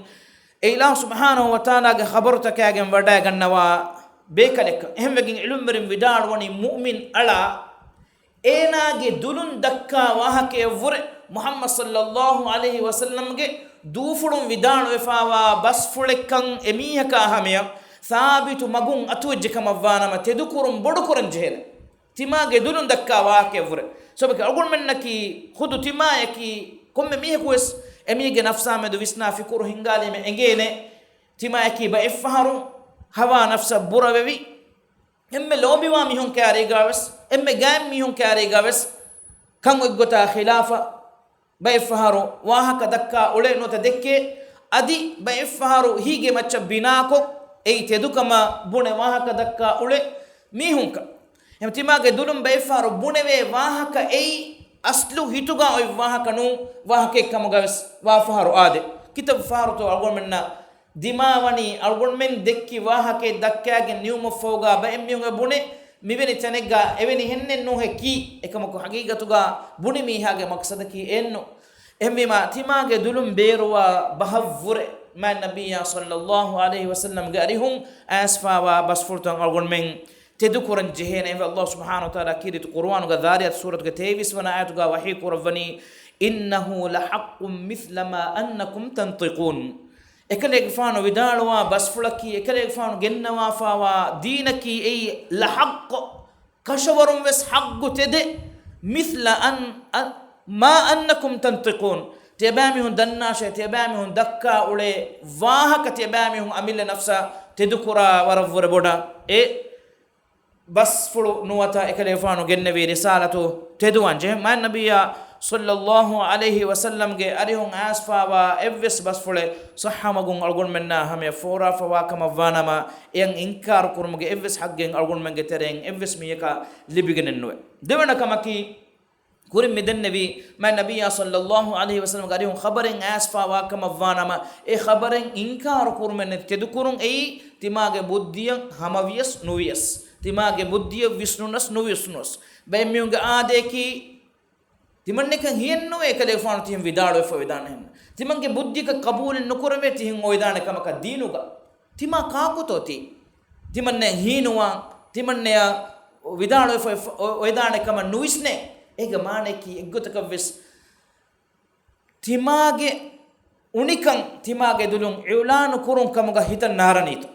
އެ އިލާހު ސުބްޙާނަހޫ ވަތަޢާލާގެ ޚަބަރުތަކާގެން ވަޑައިގަންނަވާ ބޭކަލެއްކަން. އެހެންވެގެން ޢިލްމުވެރިން ވިދާޅުވަނީ، މުއުމިން އަޅާ އޭނާގެ ދުލުން ދައްކާ ވާހަކަޔަށްވުރެ، މުޙައްމަދު ޞައްލަﷲ ޢަލައިހި ވަސައްލަމްގެ ދޫފުޅުން ވިދާޅުވެފާވާ ބަސްފުޅެއްކަން އެމީހަކާ ހަމަޔަށް ސާބިތު މަގުން އަތުވެއްޖެ ކަމަށްވާނަމަ، ތެދުކުރުން ބޮޑުކުރަން ޖެހޭނެ. ތިމާގެ ދުލުން ދައްކާ ވާހަކަޔަށްވުރެ. ސަބަބަކީ އަޅުގަނޑުމެންނަކީ ޚުދު ތިމާޔަކީ ކޮންމެ މީހަކުވެސް އެމީހެއްގެ ނަފްސާމެދު ވިސްނާ ފިކުރު ހިންގާލީމަ އެނގޭނެ. ތިމާޔަކީ ބައެއްފަހަރު ހަވާ ނަފްސަށް ބުރަވެވި، އެންމެ ލޯބިވާ މީހުން ކާރީގާވެސް، އެންމެ ގާތް މީހުން ކާރީގާވެސް، ކަން އޮތްގޮތާ ޚިލާފަށް ބައެއްފަހަރު ވާހަކަ ދައްކާ އުޅޭ ނުވަތަ ދެއްކޭ، އަދި ބައެއްފަހަރު ހީގެ މައްޗަށް ބިނާކޮށް، އެއީ ތެދުކަމަށް ބުނެ ވާހަކަ ދައްކާ އުޅޭ މީހުންކަން. އެހެން ތިމާގެ ދުލުން ބައެއްފަހަރު ބުނެވޭ ވާހަކަ އެއީ އަސްލު ހިތުގަ އޮތް ވާހަކަ ނޫން ވާހަކައެއް ކަމުގަވެސް ވާފަހަރު އާދެ. ކިތައް ފަހަރުތޯ އަޅުގަނޑުމެންނަށް ދިމާވަނީ އަޅުގަނޑުމެން ދެއްކި ވާހަކައެއް ދައްކާގެން ނިމުމަށްފަހުގަ ބައެއްމީހުން އެބުނެ، މިވެނި ތަނެއްގަ އެވެނި ހެންނެއް ނޫހެއް ކީ. އެކަމަކު ހަގީގަތުގަ ބުނި މީހާގެ މަޤްޞަދަކީ އެއްނު. އެހެންވީމާ، ތިމާގެ ދުލުން ބޭރުވާ ބަހަށްވުރެ މާތް ނަބިއްޔާ ޞައްލަﷲ ޢަލައިހި ވަސައްލަމްގެ އަރިހުން އައިސްފާވާ ބަސްފުޅުތައް އަޅުގަނޑުމެން ތެދުކުރަން ޖެހޭނެ. އެހެންވެ، ﷲ ސުބްޙާނަހޫ ވަތަޢާލާ ކީރިތި ޤުރުއާނުގަ ޛާރިޔާތު ސޫރަތުގެ ތޭވީސް ވަނަ އާޔަތުގަ ވަޙީ ކުރައްވަނީ، "إنه لحق مثل ما أنكم تنطقون." އެކަލޭގެފާނު ވިދާޅުވާ ބަސްފުޅަކީ، އެކަލޭގެފާނު ގެންނަވާފާވާ ދީނަކީ އެއީ ލަޙައްޤު، ކަށަވަރުން ވެސް ޙައްޤު ތެދެއް، "مثل أن، أ، ما أنكم تنطقون." ތިޔަބައިމީހުން ދަންނާށޭ، ތިޔަބައިމީހުން ދައްކާ އުޅޭ ވާހަކަ ތިޔަބައިމީހުން އަމިއްލަ ނަފްސަށް ތެދުކުރާ ވަރަށްވުރެ ބޮޑަށް އެ ބަސްފުޅު ނުވަތަ އެކަލޭގެފާނު ގެންނެވި ރިސާލަތު ތެދުވާން ޖެހޭ. މާތް ނަބިއްޔާ ޞައްލަﷲ ޢަލައިހި ވަސައްލަމްގެ އަރިހުން އައިސްފާވާ އެއްވެސް ބަސްފުޅެއް ޞައްޙަ މަގުން އަޅުގަނޑުމެންނާ ހަމަޔަށް ފޯރާފަވާ ކަމަށްވާނަމަ، އެއަށް އިންކާރު ކުރުމުގެ އެއްވެސް ޙައްޤެއް އަޅުގަނޑުމެންގެ ތެރެއިން އެއްވެސް މީހަކަށް ލިބިގެނެއްނުވޭ. ދެވަނަ ކަމަކީ، ކުރިން މިދެންނެވީ، މާތް ނަބިއްޔާ ޞައްލަﷲ ޢަލައިހި ވަސައްލަމްގެ އަރިހުން ޚަބަރެއް އައިސްފާވާ ކަމަށްވާނަމަ، އެ ޚަބަރެއް އިންކާރު ކުރުމެއް ނެތި ތެދުކުރުން އެއީ، ތިމާގެ ބުއްދިއަށް ހަމަވިޔަސް ނުވިޔަސް، ތިމާގެ ބުއްދިއަށް ވިސްނުނަސް ނުވިސްނުވަސް. ބައެއްމީހުންގެ އާދަޔަކީ، ތިމަންނަކަށް ހިޔެއްނުވޭ އެކަލޭގެފާނު ތިހެން ވިދާޅުވެފަ ވެދާނެހެން. ތިމަންގެ ބުއްދިއަކަށް ޤަބޫލެއް ނުކުރެވޭ ތިހެން އޮވެދާނެ ކަމަކަށް ދީނުގަ. ތިމާ ކާކުތޯ ތީ؟ ތިމަންނައަށް ހީނުވާން، ތިމަންނައަށް ވިދާޅުވެފަ އޮ-، އޮވެދާނެ ކަމަށް ނުވިސްނޭ. އޭގެ މާނައަކީ އެއްގޮތަކަށްވެސް ތިމާގެ އުނިކަން، ތިމާގެ ދުލުން އިޢުލާނު ކުރުން ކަމުގަ ހިތަށް ނާރަނީތޯ.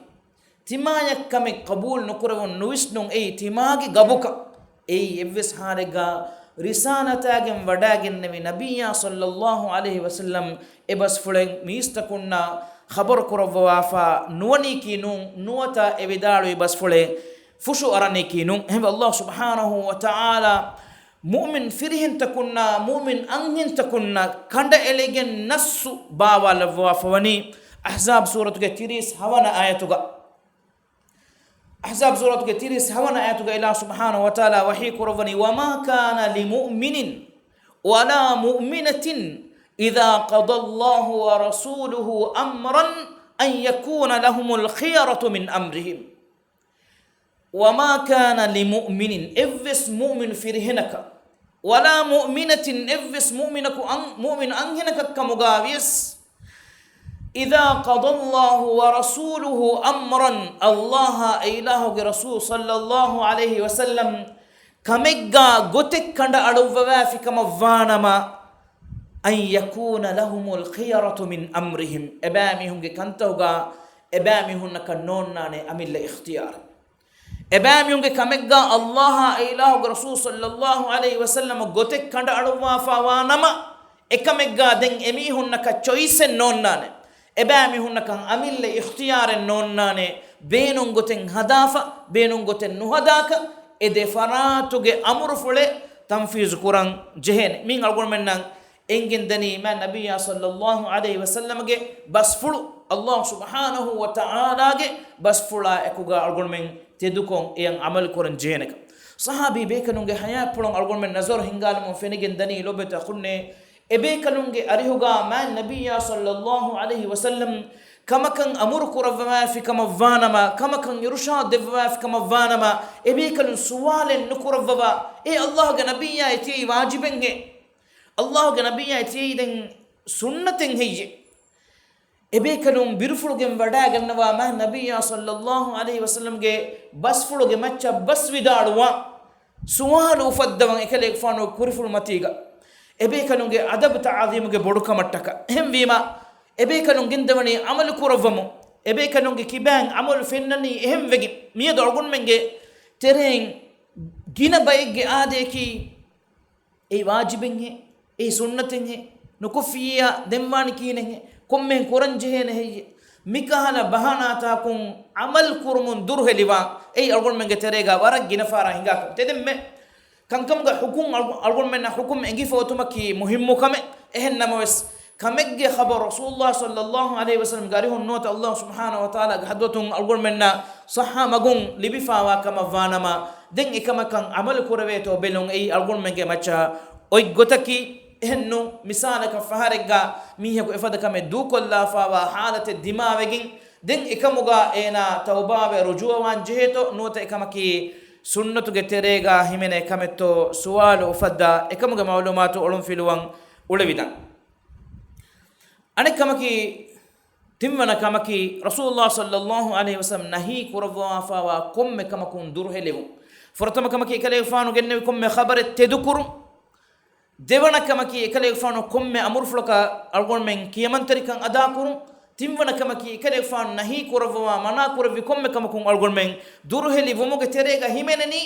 ތިމާޔަށް ކަމެއް ޤަބޫލު ނުކުރެވުން ނުވިސްނުން އެއީ ތިމާގެ ގަބުކަން. އެއީ އެއްވެސް ހާލެއްގަ ރިސާލަތާގެން ވަޑައިގެންނެވި ނަބިއްޔާ ޞައްލައްލާހު ޢަލައިހި ވަސައްލަމް އެ ބަސްފުޅެއް މީސްތަކުންނާ ޚަބަރު ކުރައްވަވާފަ ނުވަނީކީ ނޫން، ނުވަތަ އެ ވިދާޅުވި ބަސްފުޅެއް ފުށު އަރަނީކީ ނޫން. އެހެންވެ، ﷲ ސުބްޙާނަހޫ ވަތަޢާލާ މުއުމިން ފިރިހެންތަކުންނާ މުއުމިން އަންހެންތަކުންނަށް ކަނޑައެޅިގެން ނައްޞު ބާވާލައްވާފަވަނީ އަޙްޒާބް ސޫރަތުގެ ތިރީސް ހަވަނަ އާޔަތުގަ. އަޙްޒާބް ސޫރަތުގެ ތިރީސް ހަވަނަ އާޔަތުގަ އިލާހު ސުބްޙާނަހޫ ވަތަޢާލާ ވަޙީ ކުރައްވަނީ، وما كان لمؤمن ولا مؤمنة إذا قضى الله ورسوله أمرا أن يكون لهم الخيرة من أمرهم. وما كان لمؤمن، އެއްވެސް މުއުމިނު ފިރިހެނަކަށް، ولا مؤمنة، އެއްވެސް މުއުމިނަކު އަން-، މުއުމިނު އަންހެނަކަށް ކަމުގަ ވިޔަސް، إذا قضى الله ورسوله أمرا، ﷲ އާ އެ އިލާހުގެ ރަސޫލު ޞައްލައްލާހު ޢަލައިހި ވަސައްލަމް ކަމެއްގަ ގޮތެއް ކަނޑައަޅުއްވަވާފި ކަމަށް ވާނަމަ، أن يكون لهم الخيرة من أمرهم، އެބައިމީހުންގެ ކަންތަކުގަ އެބައިމީހުންނަކަށް ނޯންނާނެ އަމިއްލަ އިޚްތިޔާރެއް. އެބައިމީހުންގެ ކަމެއްގަ ﷲ އާ އެ އިލާހުގެ ރަސޫލު ޞައްލައްލާހު ޢަލައިހި ވަސައްލަމަށް ގޮތެއް ކަނޑައަޅުއްވާފަ ވާނަމަ، އެކަމެއްގަ ދެން އެމީހުންނަކަށް ޗޮއިސެއް ނޯންނާނެ. އެބައިމީހުންނަކަށް އަމިއްލަ އިޚްތިޔާރެއް ނޯންނާނެ. ބޭނުން ގޮތެއް ހަދާފަ، ބޭނުން ގޮތެއް ނުހަދާކަށް، އެ ދެ ފަރާތުގެ އަމުރުފުޅެއް ތަންފީޒު ކުރަން ޖެހޭނެ. މިއިން އަޅުގަނޑުމެންނަށް އެނގެން ދަނީ މާތް ނަބިއްޔާ ޞައްލައްލާހު ޢަލައިހި ވަސައްލަމަގެ ބަސްފުޅު، ﷲ ސުބްޙާނަހޫ ވަތަޢާލާގެ ބަސްފުޅާ އެކުގަ އަޅުގަނޑުމެން ތެދުކޮށް އެޔަށް ޢަމަލު ކުރަން ޖެހޭނެކަން. ޞަޙާބީ ބޭކަލުންގެ ޙަޔާތްޕުޅުން އަޅުގަނޑުމެން ނަޒަރު ހިންގާލަމުން ފެނިގެން ދަނީ ލޯބިވެތި އަޚުންނޭ، އެބޭކަލުންގެ އަރިހުގަ މާތް ނަބިއްޔާ ޞައްލައްލާހު ޢަލައިހި ވަސައްލަމް ކަމަކަށް އަމުރު ކުރައްވަވާފި ކަމަށް ވާނަމަ، ކަމަކަށް އިރުޝާދު ދެއްވަވާފި ކަމަށް ވާނަމަ، އެބޭކަލުން ސުވާލެއް ނުކުރައްވަވާ، އޭ ﷲގެ ނަބިއްޔާ އެ ތިޔައީ ވާޖިބެއްހޭ؟ ﷲގެ ނަބިއްޔާ އެ ތިޔައީ ދެން ސުންނަތެއް ހެއްޔޭ؟ އެބޭކަލުން ބިރުފުޅުގެން ވަޑައިގަންނަވާ މާތް ނަބިއްޔާ ޞައްލައްލާހު ޢަލައިހި ވަސައްލަމްގެ ބަސްފުޅުގެ މައްޗަށް ބަސް ވިދާޅުވާ، ސުވާލު އުފައްދަވަން އެކަލޭގެފާނު ކުރިފުޅު މަތީގަ. އެބޭކަލުންގެ އަދަބު ތަޢުޒީމުގެ ބޮޑުކަމަށްޓަކާ. އެހެންވީމަ، އެބޭކަލުން ގެންދަވަނީ ޢަމަލު ކުރައްވަމުން. އެބޭކަލުންގެ ކިބައިން ޢަމަލު ފެންނަނީ އެހެން ވެގެން. މިއަދު އަޅުގަނޑުމެންގެ ތެރެއިން ގިނަ ބައެއްގެ އާދަޔަކީ، އެއީ ވާޖިބެއްހޭ؟ އެއީ ސުންނަތެއްހޭ؟ ނުކޮށްފިއްޔާ ދެންވާނީ ކިހިނެއްހޭ؟ ކޮންމެހެން ކުރަންޖެހޭނެ ހެއްޔޭ؟ މިކަހަލަ ބަހާނާތަކުން ޢަމަލު ކުރުމުން ދުރުހެލިވާން. އެއީ އަޅުގަނޑުމެންގެ ތެރޭގަ ވަރަށް ގިނަ ފަހަރަށް ހިނގާ ކަމެއް. ތެދެންމެ ކަންކަމުގެ ޙުކުމް އަޅު-، އަޅުގަނޑުމެންނަށް ޙުކުމް އެނގިފަ އޮތުމަކީ މުހިއްމު ކަމެއް. އެހެން ނަމަވެސް، ކަމެއްގެ ޚަބަރު ރަސޫލުﷲ ޞައްލައްލާހު ޢަލައިހި ވަސައްލަމްގެ އަރިހުން ނުވަތަ ﷲ ސުބްޙާނަހޫ ވަތަޢާލާގެ ޙަޟްރަތުން އަޅުގަނޑުމެންނަށް ޞައްޙަ މަގުން ލިބިފަވާ ކަމަށް ވާނަމަ، ދެން އެކަމަކަށް ޢަމަލު ކުރެވޭތޯ ބެލުން އެއީ އަޅުގަނޑުމެންގެ މައްޗަށް އޮތް ގޮތަކީ. އެހެންނު، މިސާލަކަށް ފަހަރެއްގަ މީހަކު އެފަދަ ކަމެއް ދޫކޮށްލާފަވާ ޙާލަތެއް ދިމާވެގެން، ދެން އެކަމުގަ އޭނާ ތައުބާވެ ރުޖޫޢަވާން ޖެހޭތޯ ނުވަތަ އެކަމަކީ ސުންނަތުގެ ތެރޭގަ ހިމެނޭ ކަމެއްތޯ ސުވާލު އުފައްދާ، އެކަމުގެ މަޢުލޫމާތު އޮޅުންފިލުވަން އުޅެވިދާން. އަނެއް ކަމަކީ، ތިންވަނަ ކަމަކީ، ރަސޫލުﷲ ޞައްލައްލާހު ޢަލައިހި ވަސައްލަމް ނަހީ ކުރައްވާފަވާ ކޮންމެ ކަމަކުން ދުރުހެލިވުން. ފުރަތަމަ ކަމަކީ، އެކަލޭގެފާނު ގެންނެވި ކޮންމެ ޚަބަރެއް ތެދުކުރުން. ދެވަނަ ކަމަކީ، އެކަލޭގެފާނު ކޮންމެ އަމުރުފުޅަކަށް އަޅުގަނޑުމެން ކިޔަމަންތެރިކަން އަދާކުރުން. ތިންވަނަ ކަމަކީ، އެކަލޭގެފާނު ނަހީ ކުރައްވަވާ މަނާ ކުރެއްވި ކޮންމެ ކަމަކުން އަޅުގަނޑުމެން ދުރުހެލި ވުމުގެ ތެރޭގަ ހިމެނެނީ،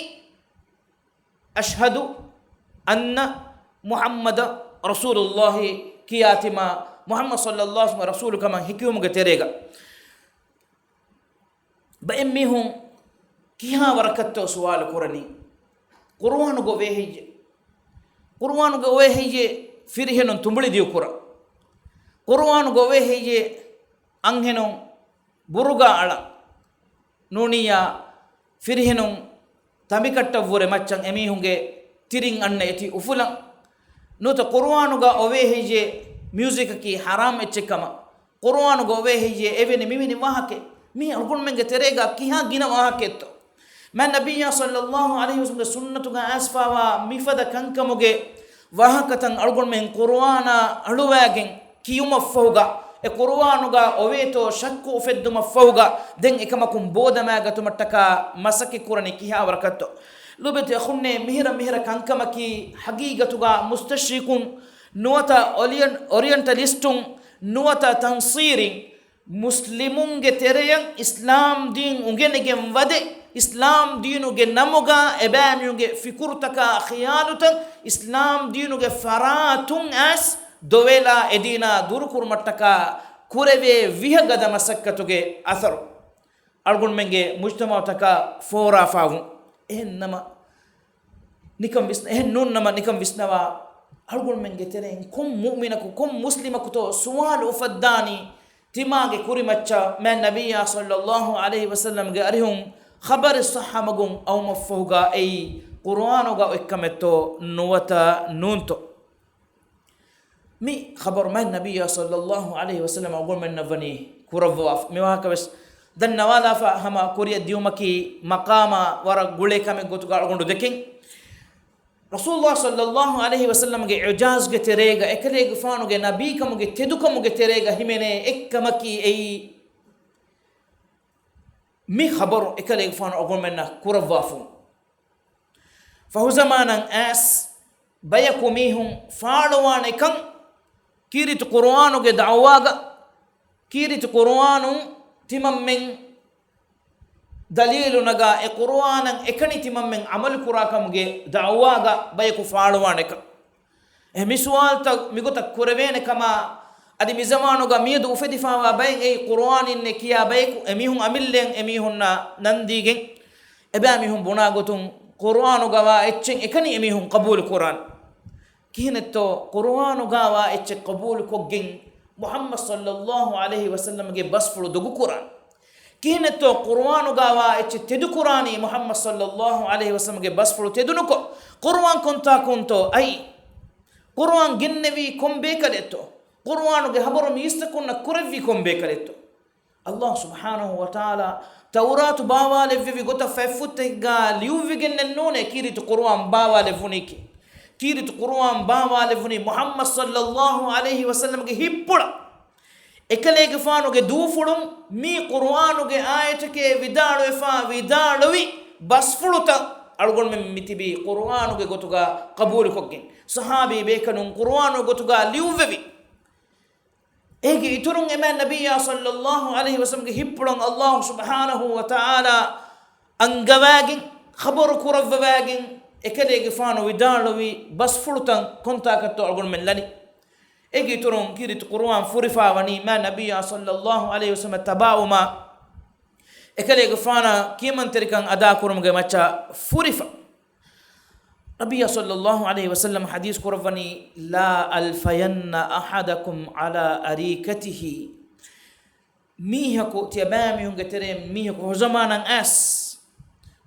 أشهد أن محمدا رسول الله ކިޔާ ތިމާ މުޙައްމަދު ޞައްލައްލާހު ޢަލައިހި ވަސައްލަމް ރަސޫލު ކަމަށް ހެކިވުމުގެ ތެރޭގަ. ބައެއް މީހުން ކިހާ ވަރަކަށްތޯ ސުވާލު ކުރަނީ، ޤުރުއާނުގަ އޮވޭ ހެއްޔޭ؟ ޤުރުއާނުގަ އޮވޭ ހެއްޔޭ ފިރިހެނުން ތުނބުޅި ދިޔުކުރަން؟ ޤުރުއާނުގަ އޮވޭ ހެއްޔޭ އަންހެނުން ބުރުގާ އަޅަން؟ ނޫނިއްޔާ ފިރިހެނުން ތަނބިކައްޓަށްވުރެ މައްޗަށް އެމީހުންގެ ތިރިން އަންނަ އެތި އުފުލަން؟ ނުވަތަ ޤުރުއާނުގަ އޮވޭ ހެއްޔޭ މިއުޒިކަކީ ޙަރާމް އެއްޗެއް ކަމަށް؟ ޤުރުއާނުގަ އޮވޭ ހެއްޔޭ އެވެނި މިވެނި ވާހަކައެއް؟ މީ އަޅުގަނޑުމެންގެ ތެރޭގަ ކިހާ ގިނަ ވާހަކައެއްތޯ؟ މާތް ނަބިއްޔާ ޞައްލައްލާހު ޢަލައިހި ވަސައްލަމްގެ ސުންނަތުގަ އައިސްފަވާ މިފަދަ ކަންކަމުގެ ވާހަކަތައް އަޅުގަނޑުމެން ޤުރުއާނާ އަޅުވައިގެން ކިޔުމަށްފަހުގަ، އެ ޤުރުއާނުގަ އޮވޭތޯ ޝައްކު އުފެއްދުމަށްފަހުގަ، ދެން އެކަމަކުން ބޯ ދަމާގަތުމަށްޓަކާ މަސައްކަތް ކުރަނީ ކިހާވަރަކަށްތޯ؟ ލޮބެތި އަޚުންނޭ، މިހިރަ މިހިރަ ކަންކަމަކީ ހަގީގަތުގަ މުސްތަޝްރިޤުން ނުވަތަ އޮރިއަން-، އޮރިއަންޓަލިސްޓުން ނުވަތަ ތަންޞީރީން މުސްލިމުންގެ ތެރެޔަށް އިސްލާމް ދީން އުނގެނެގެން ވަދެ، އިސްލާމް ދީނުގެ ނަމުގަ އެބައިމީހުންގެ ފިކުރުތަކާ ޚިޔާލުތައް އިސްލާމް ދީނުގެ ފަރާތުން އައިސް ދޮވެލާ އެދީނާ ދުރުކުރުމަށްޓަކާ ކުރެވޭ ވިހަ ގަދަ މަސައްކަތުގެ އަސަރު އަޅުގަނޑުމެންގެ މުޖްތަމަޢުތަކާ ފޯރާފާވުން. އެހެންނަމަ، ނިކަން ވިސްނަ-، އެހެން ނޫންނަމަ ނިކަން ވިސްނަވާ، އަޅުގަނޑުމެންގެ ތެރެއިން ކޮން މުއުމިނަކު، ކޮން މުސްލިމަކުތޯ ސުވާލު އުފައްދާނީ؟ ތިމާގެ ކުރިމައްޗަށް މާތް ނަބިއްޔާ ޞައްލައްލާހު ޢަލައިހި ވަސައްލަމްގެ އަރިހުން ޚަބަރެއް ޞައްޙަ މަގުން އައުމަށްފަހުގަ އެއީ ޤުރުއާނުގަ އޮތްކަމެއްތޯ ނުވަތަ ނޫންތޯ؟ މި ޚަބަރު މާތް ނަބިއްޔާ ޞައްލައްލާހު ޢަލައިހި ވަސައްލަމް އަޅުގަނޑުމެންނަށް ވަނީ ކުރައްވާފަ. މި ވާހަކަ ވެސް ދަންނަވާލާފަ، ހަމަ ކުރިއަށް ދިޔުމަކީ މަޤާމާ ވަރަށް ގުޅޭ ކަމެއް ގޮތުގަ އަޅުގަނޑު ދެކެން. ރަސޫލުﷲ ޞައްލައްލާހު ޢަލައިހި ވަސައްލަމްގެ އިޢުޖާޒްގެ ތެރޭގަ، އެކަލޭގެފާނުގެ ނަބީކަމުގެ ތެދުކަމުގެ ތެރޭގަ ހިމެނޭ އެއްކަމަކީ އެއީ، މި ޚަބަރު އެކަލޭގެފާނު އަޅުގަނޑުމެންނަށް ކުރައްވާފަ. ފަހުޒަމާނަށް އައިސް ބަޔަކު މީހުން ފާޅުވާނެކަން ކީރިތި ޤުރުއާނުގެ ދަޢުވާގަ، ކީރިތި ޤުރުއާނުން ތިމަންމެން ދަލީލު ނަގާ، އެ ޤުރުއާނަށް އެކަނި ތިމަންމެން ޢަމަލު ކުރާކަމުގެ ދަޢުވާގަ ބަޔަކު ފާޅުވާނެކަން. އެ މި ސުވާލުތައް މިގޮތަށް ކުރެވޭނެ ކަމާ، އަދި މި ޒަމާނުގަ މިއަދު އުފެދިފާވާ ބައެއް އެއީ ޤުރުއާންނޭ ކިޔާ ބަޔަކު، އެމީހުން އަމިއްލައަށް އެމީހުންނާ ނަންދީގެން، އެބައިމީހުން ބުނާ ގޮތުން ޤުރުއާނުގަވާ އެއްޗެއް އެކަނި އެމީހުން ޤަބޫލު ކުރާން. ކިހިނެއްތޯ ޤުރުއާނުގަވާ އެއްޗެއް ޤަބޫލުކޮށްގެން މުޙައްމަދު ޞައްލައްލާހު ޢަލައިހި ވަސައްލަމްގެ ބަސްފުޅު ދޮގުކުރާން؟ ކިހިނެއްތޯ ޤުރުއާނުގަވާ އެއްޗެއް ތެދުކުރާނީ މުޙައްމަދު ޞައްލައްލާހު ޢަލައިހި ވަސައްލަމްގެ ބަސްފުޅު ތެދުނުކޮށް، ޤުރުއާން ކޮންތާކުންތޯ އައީ؟ ޤުރުއާން ގެންނެވީ ކޮން ބޭކަލެއްތޯ؟ ޤުރުއާނުގެ ޚަބަރު މީސްތަކުންނަށް ކުރެއްވީ ކޮން ބޭކަލެއްތޯ؟ ﷲ ސުބްޙާނަހޫ ވަތަޢާލާ ތައުރާތު ބާވާލެއްވެވި ގޮތަށް ފަތްފުށްތަކެއްގަ ލިޔުއްވިގެންނެއް ނޫނޭ ކީރިތި ޤުރުއާން ބާވާލެއްވުނީކީ. ކީރިތި ޤުރުއާން ބާވާލެއްވުނީ މުޙައްމަދު ޞައްލައްލާހު ޢަލައިހި ވަސައްލަމްގެ ހިތްޕުޅަށް. އެކަލޭގެފާނުގެ ދޫފުޅުން މި ޤުރުއާނުގެ އާޔަތެކޭ ވިދާޅުވެފާ ވިދާޅުވި ބަސްފުޅުތައް އަޅުގަނޑުމެން މިތިބީ ޤުރުއާނުގެ ގޮތުގަ ޤަބޫލުކޮށްގެން. ޞަޙާބީ ބޭކަލުން ޤުރުއާނުގެ ގޮތުގަ ލިޔުއްވެވި. އޭގެ އިތުރުން އެ މާތް ނަބިއްޔާ ޞައްލައްލާހު ޢަލައިހި ވަސައްލަމްގެ ހިތްޕުޅަށް ﷲ ސުބްޙާނަހޫ ވަތަޢާލާ އަންގަވައިގެން، ޚަބަރު ކުރައްވަވައިގެން، އެކަލޭގެފާނު ވިދާޅުވި ބަސްފުޅުތައް ކޮންތާކަށްތޯ އަޅުގަނޑުމެން ލަނީ. އޭގެ އިތުރުން ކީރިތި ޤުރުއާން ފުރިފާ ވަނީ މާތް ނަބިއްޔާ ޞައްލައްލާހު ޢަލައިހި ވަސައްލަމަށް ތަބާވުމާ، އެކަލޭގެފާނަށް ކިޔަމަންތެރިކަން އަދާކުރުމުގެ މައްޗަށް ފުރިފަ. ނަބިއްޔާ ޞައްލައްލާހު ޢަލައިހި ވަސައްލަމް ޙަދީޘް ކުރައްވަނީ، "لا ألفين أحدكم على أريكته." މީހަކު، ތިޔަބައިމީހުންގެ ތެރެއިން މީހަކު ހުޒަމާނަށް އައިސް،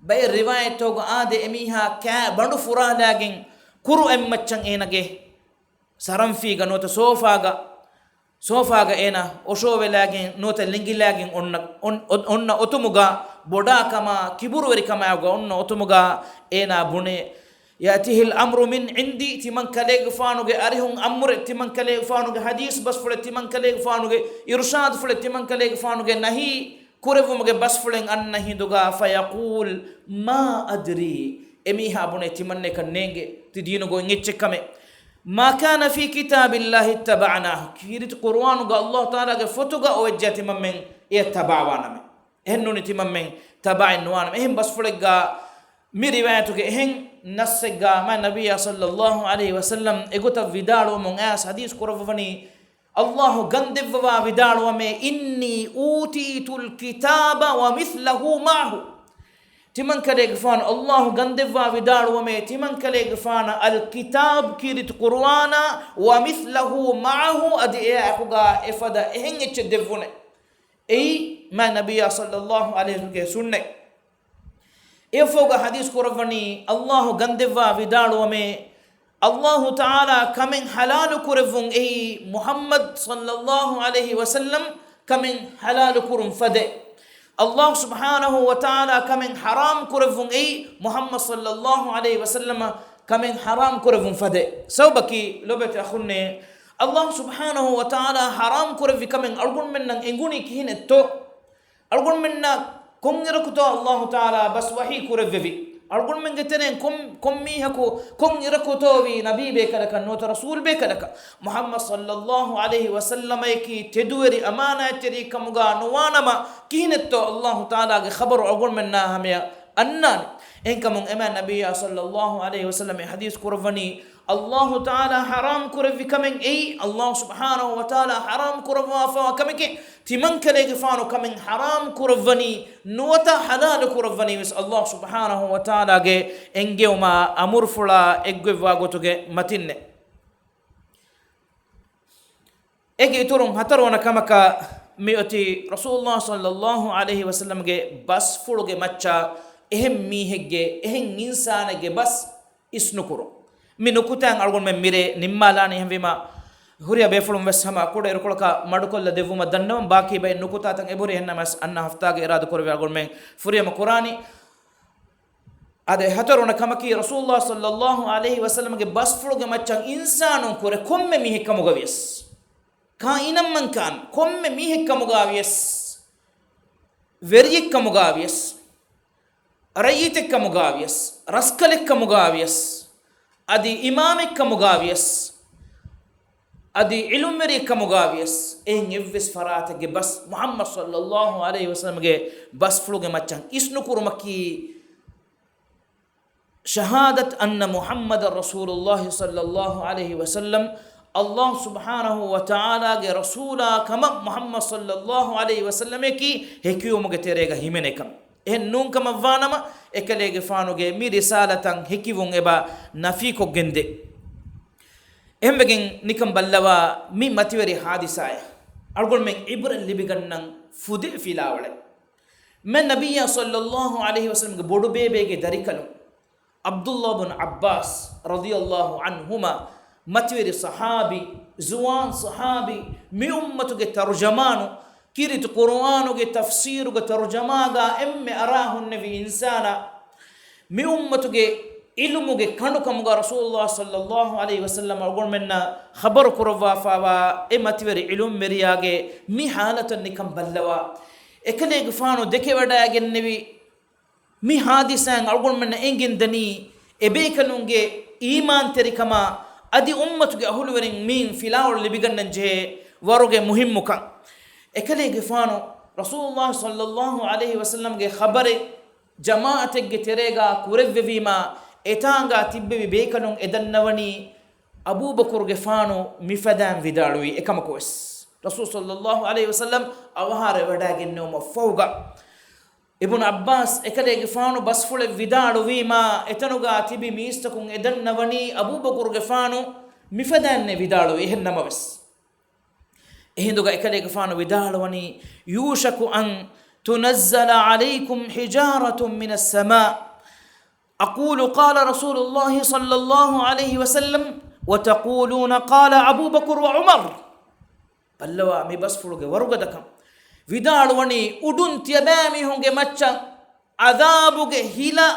ބައެއް ރިވާޔަތްތަކުގަ އާދެ، އެމީހާ ކާ ބަނޑު ފުރާލާގެން ކުރު އެއްމައްޗަށް އޭނަގެ ސަރަންފީގަ ނުވަތަ ސޯފާގަ، ސޯފާގަ އޭނަ އޮށޯވެލާގެން ނުވަތަ ލިނގިލާގެން އޮންނަ، އޮން-، އޮން-، އޮންނަ އޮތުމުގަ، ބޮޑާކަމާ ކިބުރުވެރިކަމާއެކުގަ އޮންނަ އޮތުމުގަ އޭނާ ބުނޭ، "يأتيه الأمر من عندي." ތިމަން ކަލޭގެފާނުގެ އަރިހުން އަމުރެއް، ތިމަން ކަލޭގެފާނުގެ ޙަދީޘް ބަސްފުޅެއް، ތިމަން ކަލޭގެފާނުގެ އިރުޝާދުފުޅެއް، ތިމަން ކަލޭގެފާނުގެ ނަހީ ކުރެއްވުމުގެ ބަސްފުޅެއް އަންނަ ހިނދުގަ، "فيقول ما أدري." އެމީހާ ބުނޭ، "ތިމަންނައަކަށް ނޭނގެ، ތި ދީނުގަ އޮތް އެއްޗެއް ކަމެއް. ما كان في كتاب الله اتبعناه." ކީރިތި ޤުރުއާނުގަ ﷲ ތަޢާލާގެ ފޮތުގަ އޮވެއްޖެ ތިމަންމެން އެޔަށް ތަބާވާނަމޭ. އެހެންނޫނީ ތިމަންމެން ތަބާއެއް ނުވާނަމޭ. އެހެން ބަސްފުޅެއްގަ މި ރިވާޔަތުގެ އެހެން ނައްސެއްގަ މާތް ނަބިއްޔާ ޞައްލައްލާހު ޢަލައިހި ވަސައްލަމް އެގޮތަށް ވިދާޅުވަމުން އައިސް ޙަދީޘް ކުރައްވަވަނީ، ﷲ ގަންދެއްވަވާ ވިދާޅުވަމޭ، "إني أوتيت الكتاب ومثله معه." ތިމަންކަލޭގެފާނު ﷲ ގަންދެއްވާ ވިދާޅުވަމޭ، ތިމަންކަލޭގެފާނަށް އަލް ކިތާބް ކީރިތި ޤުރުއާނާ، ومثله معه، އަދި އެއާއެކުގަ އެފަދަ އެހެން އެއްޗެއް ދެއްވުނެ. އެއީ މާތް ނަބިއްޔާ ޞައްލައްލާހު ޢަލައިހި ވަސައްލަމްގެ ސުންނަތް. އެއަށްފަހުގަ ޙަދީޘް ކުރައްވަނީ، ﷲ ގަންދެއްވާ ވިދާޅުވަމޭ، ﷲ ތަޢާލާ ކަމެއް ޙަލާލު ކުރެއްވުން އެއީ މުޙައްމަދު ޞައްލައްލާހު ޢަލައިހި ވަސައްލަމް ކަމެއް ޙަލާލު ކުރުން ފަދަ. ﷲ ސުބްޙާނަހޫ ވަތަޢާލާ ކަމެއް ޙަރާމް ކުރެއްވުން އެއީ މުޙައްމަދު ޞައްލައްލާހު ޢަލައިހި ވަސައްލަމަށް ކަމެއް ޙަރާމް ކުރެއްވުން ފަދަ. ސަބަބަކީ ލޮބެތި އަޚުންނޭ، ﷲ ސުބްޙާނަހޫ ވަތަޢާލާ ޙަރާމް ކުރެއްވި ކަމެއް އަޅުގަނޑުމެންނަށް އެނގުނީ ކިހިނެއްތޯ؟ އަޅުގަނޑުމެންނަށް ކޮންއިރަކުތޯ ﷲ ތަޢާލާ ބަސް ވަޙީ ކުރެއްވެވި؟ އަޅުގަނޑުމެންގެ ތެރެއިން ކޮން، ކޮން މީހަކު، ކޮން އިރަކުތޯވީ ނަބީ ބޭކަލަކަށް ނުވަތަ ރަސޫލް ބޭކަލަކަށް؟ މުޙައްމަދު ޞައްލައްލާހު ޢަލައިހި ވަސައްލަމައަކީ ތެދުވެރި އަމާނާތްތެރި ކަމުގަ ނުވާނަމަ، ކިހިނެއްތޯ އައްލާހު ތަޢާލާގެ ޚަބަރު އަޅުގަނޑުމެންނާ ހަމަޔަށް އަންނާނެ؟ އެހެންކަމުން އެމާ ނަބިއްޔާ ޞައްލައްލާހު ޢަލައިހި ވަސައްލަމަ ޙަދީޘް ކުރައްވަނީ، އައްލާހު ތަޢާލާ ޙަރާމް ކުރެއްވި ކަމެއް އެއީ، އައްލާހު ސުބްޙާނަހު ވަތަޢާލާ ޙަރާމް ކުރައްވާފަވާ ކަމެކޭ. ތިމަންކަލޭގެފާނު ކަމެއް ޙަރާމް ކުރައްވަނީ، ނުވަތަ ޙަލާލު ކުރައްވަނީ ވެސް އައްލާހު ސުބްޙާނަހު ވަތަޢާލާގެ އެންގެވުމާ އަމުރުފުޅާ އެއްގޮތްވާ ގޮތުގެ މަތިންނޭ. އޭގެ އިތުރުން ހަތަރުވަނަ ކަމަކަށް މިއޮތީ ރަސޫލުﷲ ޞައްލައްލާހު ޢަލައިހި ވަސައްލަމްގެ ބަސްފުޅުގެ މައްޗަށް އެހެން މީހެއްގެ، އެހެން އިންސާނެއްގެ ބަސް އިސްނުކުރުން. މި ނުކުތާއިން އަޅުގަނޑުމެން މިރޭ ނިންމާލާނީ. އެހެންވީމަ، ހުރިހާ ބޭފުޅުން ވެސް ހަމަ ކުޑަ އިރުކޮޅަކަށް މަޑުކޮށްލަ ދެއްވުމަށް ދަންނަވަން. ބާކީ ބައެއް ނުކުތާތައް އެބަހުރި. އެހެންނަމަވެސް އަންނަ ހަފްތާގެ އިރާދަކުރެވޭ އަޅުގަނޑުމެން ފުރިހަމަ ކުރާނީ. އާދެ، ހަތަރުވަނަ ކަމަކީ، ރަސޫލުﷲ ޞައްލައްލާހު ޢަލައިހި ވަސައްލަމްގެ ބަސްފުޅުގެ މައްޗަށް އިންސާނުން ކުރެ ކޮންމެ މީހެއް ކަމުގަ ވިޔަސް، ކާއިނަށްމަންކާން ކޮންމެ މީހެއް ކަމުގަ ވިޔަސް، ވެރިއެއް ކަމުގަ ވިޔަސް، ރައްޔިތެއް ކަމުގަ ވިޔަސް، ރަސްކަލެއް ކަމުގަ ވިޔަސް، އަދި އިމާމެއް ކަމުގަ ވިޔަސް، އަދި ޢިލްމުވެރިއެއް ކަމުގަ ވިޔަސް، އެހެން އެއްވެސް ފަރާތެއްގެ ބަސް މުޙައްމަދު ޞައްލައްލާހު ޢަލައިހި ވަސައްލަމްގެ ބަސްފުޅުގެ މައްޗަށް އިސްނުކުރުމަކީ، ޝަހާދަތު އަންނަ މުޙައްމަދަށް ރަސޫލުﷲ ޞައްލައްލާހު ޢަލައިހި ވަސައްލަމް، އައްލާހު ސުބްޙާނަހު ވަތަޢާލާގެ ރަސޫލާ ކަމަށް މުޙައްމަދު ޞައްލައްލާހު ޢަލައިހި ވަސައްލަމަކީ ހެކިވުމުގެ ތެރޭގަ ހިމެނޭ ކަމެއް. އެހެން ނޫން ކަމަށްވާނަމަ، އެކަލޭގެފާނުގެ މި ރިސާލަތަށް ހެކިވުން އެބަ ނަފީކޮށްގެންދޭ. އެހެންވެގެން ނިކަން ބައްލަވާ، މި މަތިވެރި ޙާދިސާއަށް އަޅުގަނޑުމެން ޢިބްރަތް ލިބިގަންނަން ފުދޭ ފިލާވަޅެއް. މެ ނަބިއްޔާ ޞައްލައްލާހު ޢަލައިހި ވަސައްލަމްގެ ބޮޑުބޭބޭގެ ދަރިކަލުން، ޢަބްދުﷲ ބުން ޢައްބާސް ރަޟިޔަﷲ ޢަންހުމާ، މަތިވެރި ޞަޙާބީ، ޒުވާން ޞަޙާބީ، މި އުއްމަތުގެ ތަރުޖަމާނު، ކީރިތި ޤުރުއާނުގެ ތަފްސީރުގެ ތަރުޖަމާގާ އެންމެ އަރާ ހުންނެވި އިންސާނާ، މި އުއްމަތުގެ ޢިލްމުގެ ކަނޑު ކަމުގަ ރަސޫލުﷲ ޞައްލައްލާހު ޢަލައިހި ވަސައްލަމް އަޅުގަނޑުމެންނަށް ޚަބަރު ކުރައްވާފައިވާ އެ މަތިވެރި ޢިލްމުވެރިޔާގެ މި ޙާލަތަށް ނިކަން ބައްލަވާ. އެކަލޭގެފާނު ދެކެވަޑައިގެންނެވި މި ޙާދިސާއިން އަޅުގަނޑުމެންނަށް އެނގެންދަނީ، އެބޭކަލުންގެ އީމާންތެރިކަމާ އަދި އުއްމަތުގެ އަހުލުވެރިން މިއިން ފިލާވަޅު ލިބިގަންނަން ޖެހޭ ވަރުގެ މުހިއްމުކަން. އެކަލޭގެފާނު ރަސޫލުﷲ ޞައްލައްލާހު ޢަލައިހި ވަސައްލަމްގެ ޚަބަރެއް ޖަމާޢަތެއްގެ ތެރޭގާ ކުރެއްވެވީމާ، އެތާނގާ ތިއްބެވި ބޭކަލުން އެ ދަންނަވަނީ އަބޫބަކުރުގެފާނު މިފަދައިން ވިދާޅުވީ އެކަމަކުވެސް. ރަސޫލު ޞައްލައްލާހު ޢަލައިހި ވަސައްލަމް އަވަހާރަވެވަޑައިގެންނެވުމަށްފަހުގަ، އިބްނު ޢައްބާސް އެކަލޭގެފާނު ބަސްފުޅެއް ވިދާޅުވީމާ، އެތަނުގާ ތިބި މީސްތަކުން އެ ދަންނަވަނީ އަބޫބަކުރުގެފާނު މިފަދައިންނޭ ވިދާޅުވީ. އެހެން ނަމަވެސް، އެހިނދުގަ އެކަލޭގެފާނު ވިދާޅުވަނީ، يوشك أن تنزل عليكم حجارة من السماء، أقول قال رسول الله صلى الله عليه وسلم وتقولون قال أبو بكر وعمر. ބައްލަވާ މި ބަސްފުޅުގެ ވަރުގަދަކަން. ވިދާޅުވަނީ އުޑުން ތިޔަބައިމީހުންގެ މައްޗަށް ޢަޛާބުގެ ހިލަ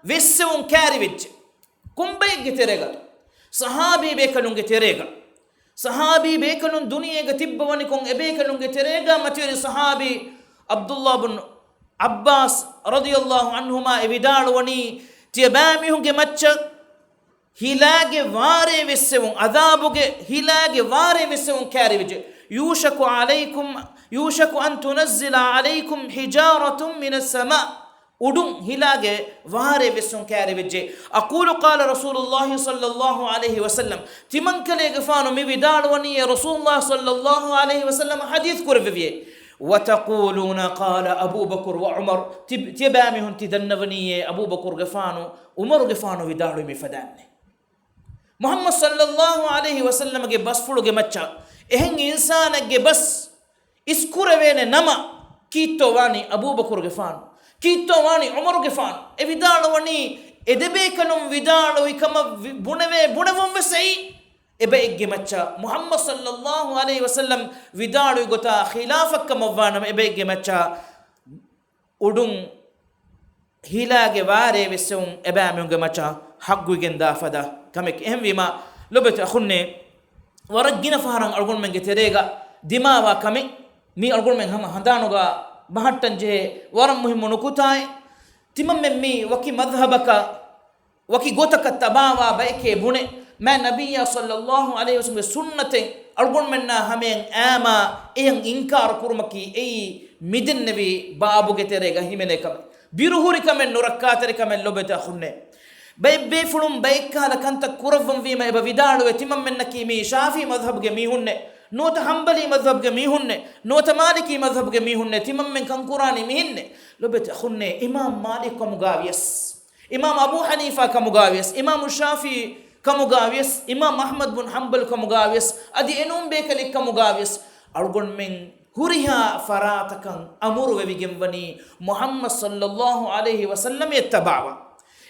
ވެއްސެވުން ކާރިވެއްޖެ. ކޮންބައެއްގެ ތެރޭގަތޯ؟ ޞަޙާބީ ބޭކަލުންގެ ތެރޭގަ. ޞަޙާބީ ބޭކަލުން ދުނިޔޭގަ ތިއްބަވަނިކޮށް، އެބޭކަލުންގެ ތެރޭގަ މަތިވެރި ޞަޙާބީ ޢަބްދުﷲ ބުން ޢައްބާސް ރަޟިޔަﷲ ޢަންހުމާ އެ ވިދާޅުވަނީ، ތިޔަބައިމީހުންގެ މައްޗަށް ހިލާގެ ވާރޭ ވެއްސެވުން، ޢަޛާބުގެ ހިލާގެ ވާރޭ ވެއްސެވުން ކާރިވެއްޖެ. يوشك عليكم، يوشك أن تنزل عليكم حجارة من السماء. އުޑުން ހިލާގެ ވާރޭ ވެއްސުން ކާރިވެއްޖެ. أقول قال رسول الله صلى الله عليه وسلم. ތިމަންކަލޭގެފާނު މި ވިދާޅުވަނީއޭ ރަސޫލުﷲ ޞައްލައްލާހު ޢަލައިހި ވަސައްލަމަ ޙަދީޘް ކުރެއްވެވިއޭ. وتقولون قال أبو بكر وعمر. ތި، ތިޔަބައިމީހުން ތި ދަންނަވަނީއޭ އަބޫބަކުރުގެފާނު، ޢުމަރުގެފާނު ވިދާޅުވީ މިފަދައިންނޭ. މުޙައްމަދު ޞައްލައްލާހު ޢަލައިހި ވަސައްލަމަގެ ބަސްފުޅުގެ މައްޗަށް އެހެން އިންސާނެއްގެ ބަސް އިސްކުރެވޭނެ ނަމަ، ކީއްތޯ ވާނީ އަބޫބަކުރުގެފާނު؟ ކީއްތޯ ވާނީ ޢުމަރުގެފާނު؟ އެ ވިދާޅުވަނީ އެ ދެބޭކަލުން ވިދާޅުވި ކަމަށް ވި، ބުނެވޭ ބުނެވުން ވެސް އެއީ، އެބައެއްގެ މައްޗަށް މުޙައްމަދު ޞައްލައްލާހު ޢަލައިހި ވަސައްލަމް ވިދާޅުވި ގޮތާ ޚިލާފަށް ކަމަށް ވާނަމަ، އެބައެއްގެ މައްޗަށް އުޑުން ހިލާގެ ވާރޭ ވެއްސެވުން އެބައިމީހުންގެ މައްޗަށް ޙައްޤުވެގެން ދާ ފަދަ ކަމެކޭ. އެހެންވީމާ، ލޮބުވެތި އަޚުންނޭ، ވަރަށް ގިނަ ފަހަރަށް އަޅުގަނޑުމެންގެ ތެރޭގަ ދިމާވާ ކަމެއް، މީ އަޅުގަނޑުމެން ހަމަ ހަނދާނުގަ ބަހައްޓަން ޖެހޭ ވަރަށް މުހިއްމު ނުކުތާއެއް. ތިމަންމެން މީ ވަކި މަޒްހަބަކަށް ވަކި ގޮތަކަށް ތަބާވާ ބައެކޭ ބުނެ، މާތް ނަބިއްޔާ ޞައްލައްލާހު ޢަލައިހި ވަސައްލަމްގެ ސުންނަތެއް އަޅުގަނޑުމެންނާ ހަމަޔަށް އައިމާ އެޔަށް އިންކާރު ކުރުމަކީ އެއީ މިދެންނެވި ބާބުގެ ތެރޭގަ ހިމެނޭ ކަމެއް. ބިރުހުރި ކަމެއް، ނުރައްކާތެރި ކަމެއް ލޮބުވެތި އަޚުންނޭ. ބައެއް ބޭފުޅުން ބައެއްކަހަލަ ކަންތައް ކުރައްވަން ވީމަ އެބަ ވިދާޅުވޭ، ތިމަންމެންނަކީ މީ ޝާފިޢީ މަޒްހަބުގެ މީހުންނޭ، ނުވަތަ ޙަންބަލީ މަޒްހަބުގެ މީހުންނޭ، ނުވަތަ މާލިކީ މަޒްހަބުގެ މީހުންނޭ، ތިމަންމެން ކަންކުރާނީ މިހެންނޭ. ލޮބުވެތި އަޚުންނޭ، އިމާމް މާލިކް ކަމުގާ ވިޔަސް، އިމާމް އަބޫ ޙަނީފާ ކަމުގާ ވިޔަސް، އިމާމް ޝާފިޢީ ކަމުގާ ވިޔަސް، އިމާމް އަޙްމަދު ބުން ޙަންބަލް ކަމުގާ ވިޔަސް، އަދި އެނޫން ބޭކަލެއް ކަމުގާ ވިޔަސް، އަޅުގަނޑުމެން ހުރިހާ ފަރާތަކަށް އަމުރު ވެވިގެންވަނީ މުޙައްމަދު ޞައްލައްލާހު ޢަލައިހި ވަސައްލަމަށް އެއް ތަބާވާ.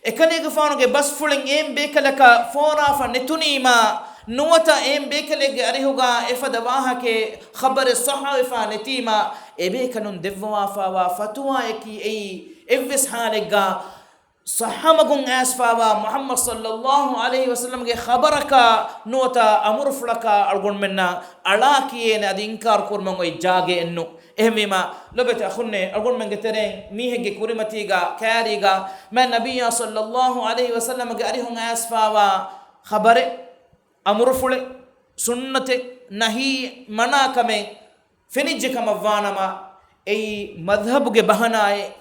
އެކަލޭގެފާނުގެ ބަސްފުޅެއް އެއިން ބޭކަލަކަށް ފޯރާފަ ނެތުނީމާ، ނުވަތަ އެއިން ބޭކަލެއްގެ އަރިހުގަ އެފަދަ ވާހަކައެއް ޚަބަރެއް ޞައްޙަވެފާ ނެތީމާ، އެބޭކަލުން ދެއްވަވާފާވާ ފަތުވާއަކީ އެއީ އެއްވެސް ޙާލެއްގަ ޞައްޙަ މަގުން އައިސްފާވާ މުޙައްމަދު ޞައްލައްލާހު ޢަލައިހި ވަސައްލަމްގެ ޚަބަރަކާ ނުވަތަ އަމުރުފުޅަކާ އަޅުގަނޑުމެންނަށް އަޅާ ކިޔޭނެ، އަދި އިންކާރު ކުރުމަށް އޮތް ޖާގައެއް ނޫން. އެހެންވީމާ، ލޮބުވެތި އަޚުންނޭ، އަޅުގަނޑުމެންގެ ތެރެއިން މީހެއްގެ ކުރިމަތީގަ ކައިރީގަ މާތް ނަބިއްޔާ ޞައްލައްލާހު ޢަލައިހި ވަސައްލަމްގެ އަރިހުން އައިސްފާވާ ޚަބަރެއް، އަމުރުފުޅެއް، ސުންނަތެއް، ނަހީ މަނާ ކަމެއް ފެނިއްޖެ ކަމަށްވާނަމަ، އެއީ މަޒްހަބުގެ ބަހަނާއެއް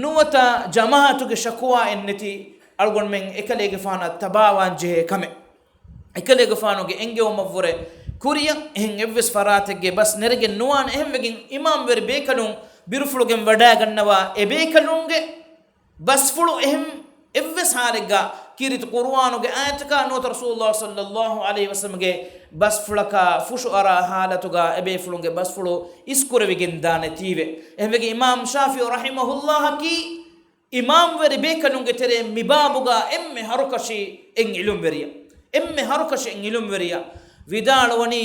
ނުވަތަ ޖަމާޢަތުގެ ޝަކުވާއެއް ނެތި އަޅުގަނޑުމެން އެކަލޭގެފާނަށް ތަބާވާން ޖެހޭ ކަމެއް. އެކަލޭގެފާނުގެ އެންގެވުމަށްވުރެ ކުރިއަށް އެހެން އެއްވެސް ފަރާތެއްގެ ބަސް ނެރެގެން ނުވާނެ. އެހެންވެގެން އިމާމްވެރި ބޭކަލުން ބިރުފުޅުގެން ވަޑައިގަންނަވާ އެބޭކަލުންގެ ބަސްފުޅު އެހެން އެއްވެސް ޙާލެއްގަ ކީރިތި ޤުރުއާނުގެ އާޔަތަކާ ނުވަތަ ރަސޫލުﷲ ޞައްލައްލާހު ޢަލައިހި ވަސައްލަމްގެ ބަސްފުޅަކާ ފުށުއަރާ ޙާލަތުގަ އެބޭފުޅުންގެ ބަސްފުޅު އިސްކުރެވިގެން ދާނެތީވެ. އެހެންވެގެން އިމާމް ޝާފިޢީ ރަޙިމަހުﷲއަކީ އިމާމްވެރި ބޭކަލުންގެ ތެރެއިން މިބާބުގަ އެންމެ ހަރުކަށި އެއް ޢިލްމުވެރިޔާ، އެންމެ ހަރުކަށި އެއް ޢިލްމުވެރިޔާ ވިދާޅުވަނީ،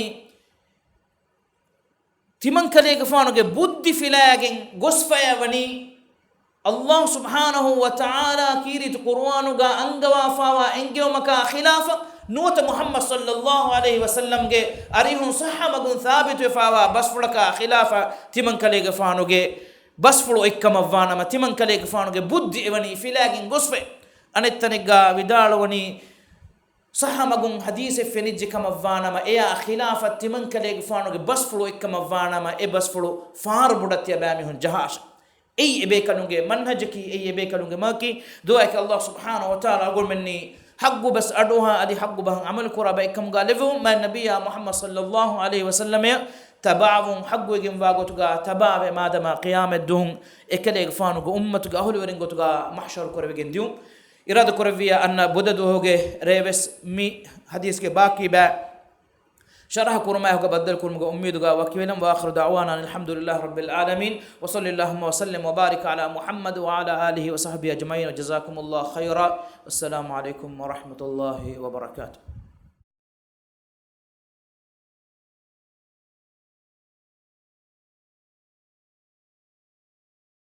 ތިމަންކަލޭގެފާނުގެ ބުއްދި ފިލާގެން ގޮސްފައިވަނީ، ﷲ ސުބްޙާނަހޫ ވަތަޢާލާ ކީރިތި ޤުރުއާނުގަ އަންގަވާފާވާ އެންގެވުމަކާ ޚިލާފަށް ނުވަތަ މުޙައްމަދު ޞައްލައްލާހު ޢަލައިހި ވަސައްލަމްގެ އަރިހުން ޞައްޙަ މަގުން ސާބިތުވެފާވާ ބަސްފުޅަކާ ޚިލާފަށް ތިމަންކަލޭގެފާނުގެ ބަސްފުޅު އޮތްކަމަށްވާނަމަ، ތިމަންކަލޭގެފާނުގެ ބުއްދި އެވަނީ ފިލާގެން ގޮސްފައި. އަނެއްތަނެއްގަ ވިދާޅުވަނީ، ޞައްޙަ މަގުން ޙަދީޘެއް ފެނިއްޖެ ކަމަށްވާނަމަ، އެޔާ ޚިލާފަށް ތިމަންކަލޭގެފާނުގެ ބަސްފުޅު އޮތްކަމަށްވާނަމަ، އެ ބަސްފުޅު ފާރު ބޮޑަށް ތިޔަބައިމީހުން ޖަހާށެ. އެއީ އެބޭކަލުންގެ މަންހަޖަކީ، އެއީ އެބޭކަލުންގެ މަގަކީ. ދުޢާއަކީ ﷲ ސުބްޙާނަހޫ ވަތަޢާލާ އަޅުގަނޑުމެންނީ ޙައްޤު ބަސް އަޑުއަހާ އަދި ޙައްޤު ބަހަށް ޢަމަލު ކުރާ ބައެއްކަމުގަ ލެއްވުން، މާތް ނަބިއްޔާ މުޙައްމަދު ޞައްލައްލާހު ޢަލައިހި ވަސައްލަމަށް ތަބާވުން ޙައްޤުވެގެންވާ ގޮތުގަ ތަބާވެ، މާދަމާ ޤިޔާމަތްދުވަހު އެކަލޭގެފާނުގެ އުއްމަތުގެ އަހުލުވެރިން ގޮތުގަ މަޙްޝަރު ކުރެވިގެން ދިޔުން. އިރާދަކުރެއްވިއްޔާ އަންނަ ބުދަ ދުވަހުގެ ރޭވެސް މި ޙަދީޘްގެ ބާކީ ބައި ޝަރަޙަ ކުރުމާއެކުގަ ބައްދަލުކުރުމުގެ އުއްމީދުގަ ވަކިވެލަން. وآخر دعوانا أن الحمد لله رب العالمين، وصل اللهم وسلم وبارك على محمد وعلى آله وصحبه أجمعين، وجزاكم الله خيرا، والسلام عليكم ورحمة الله وبركاته.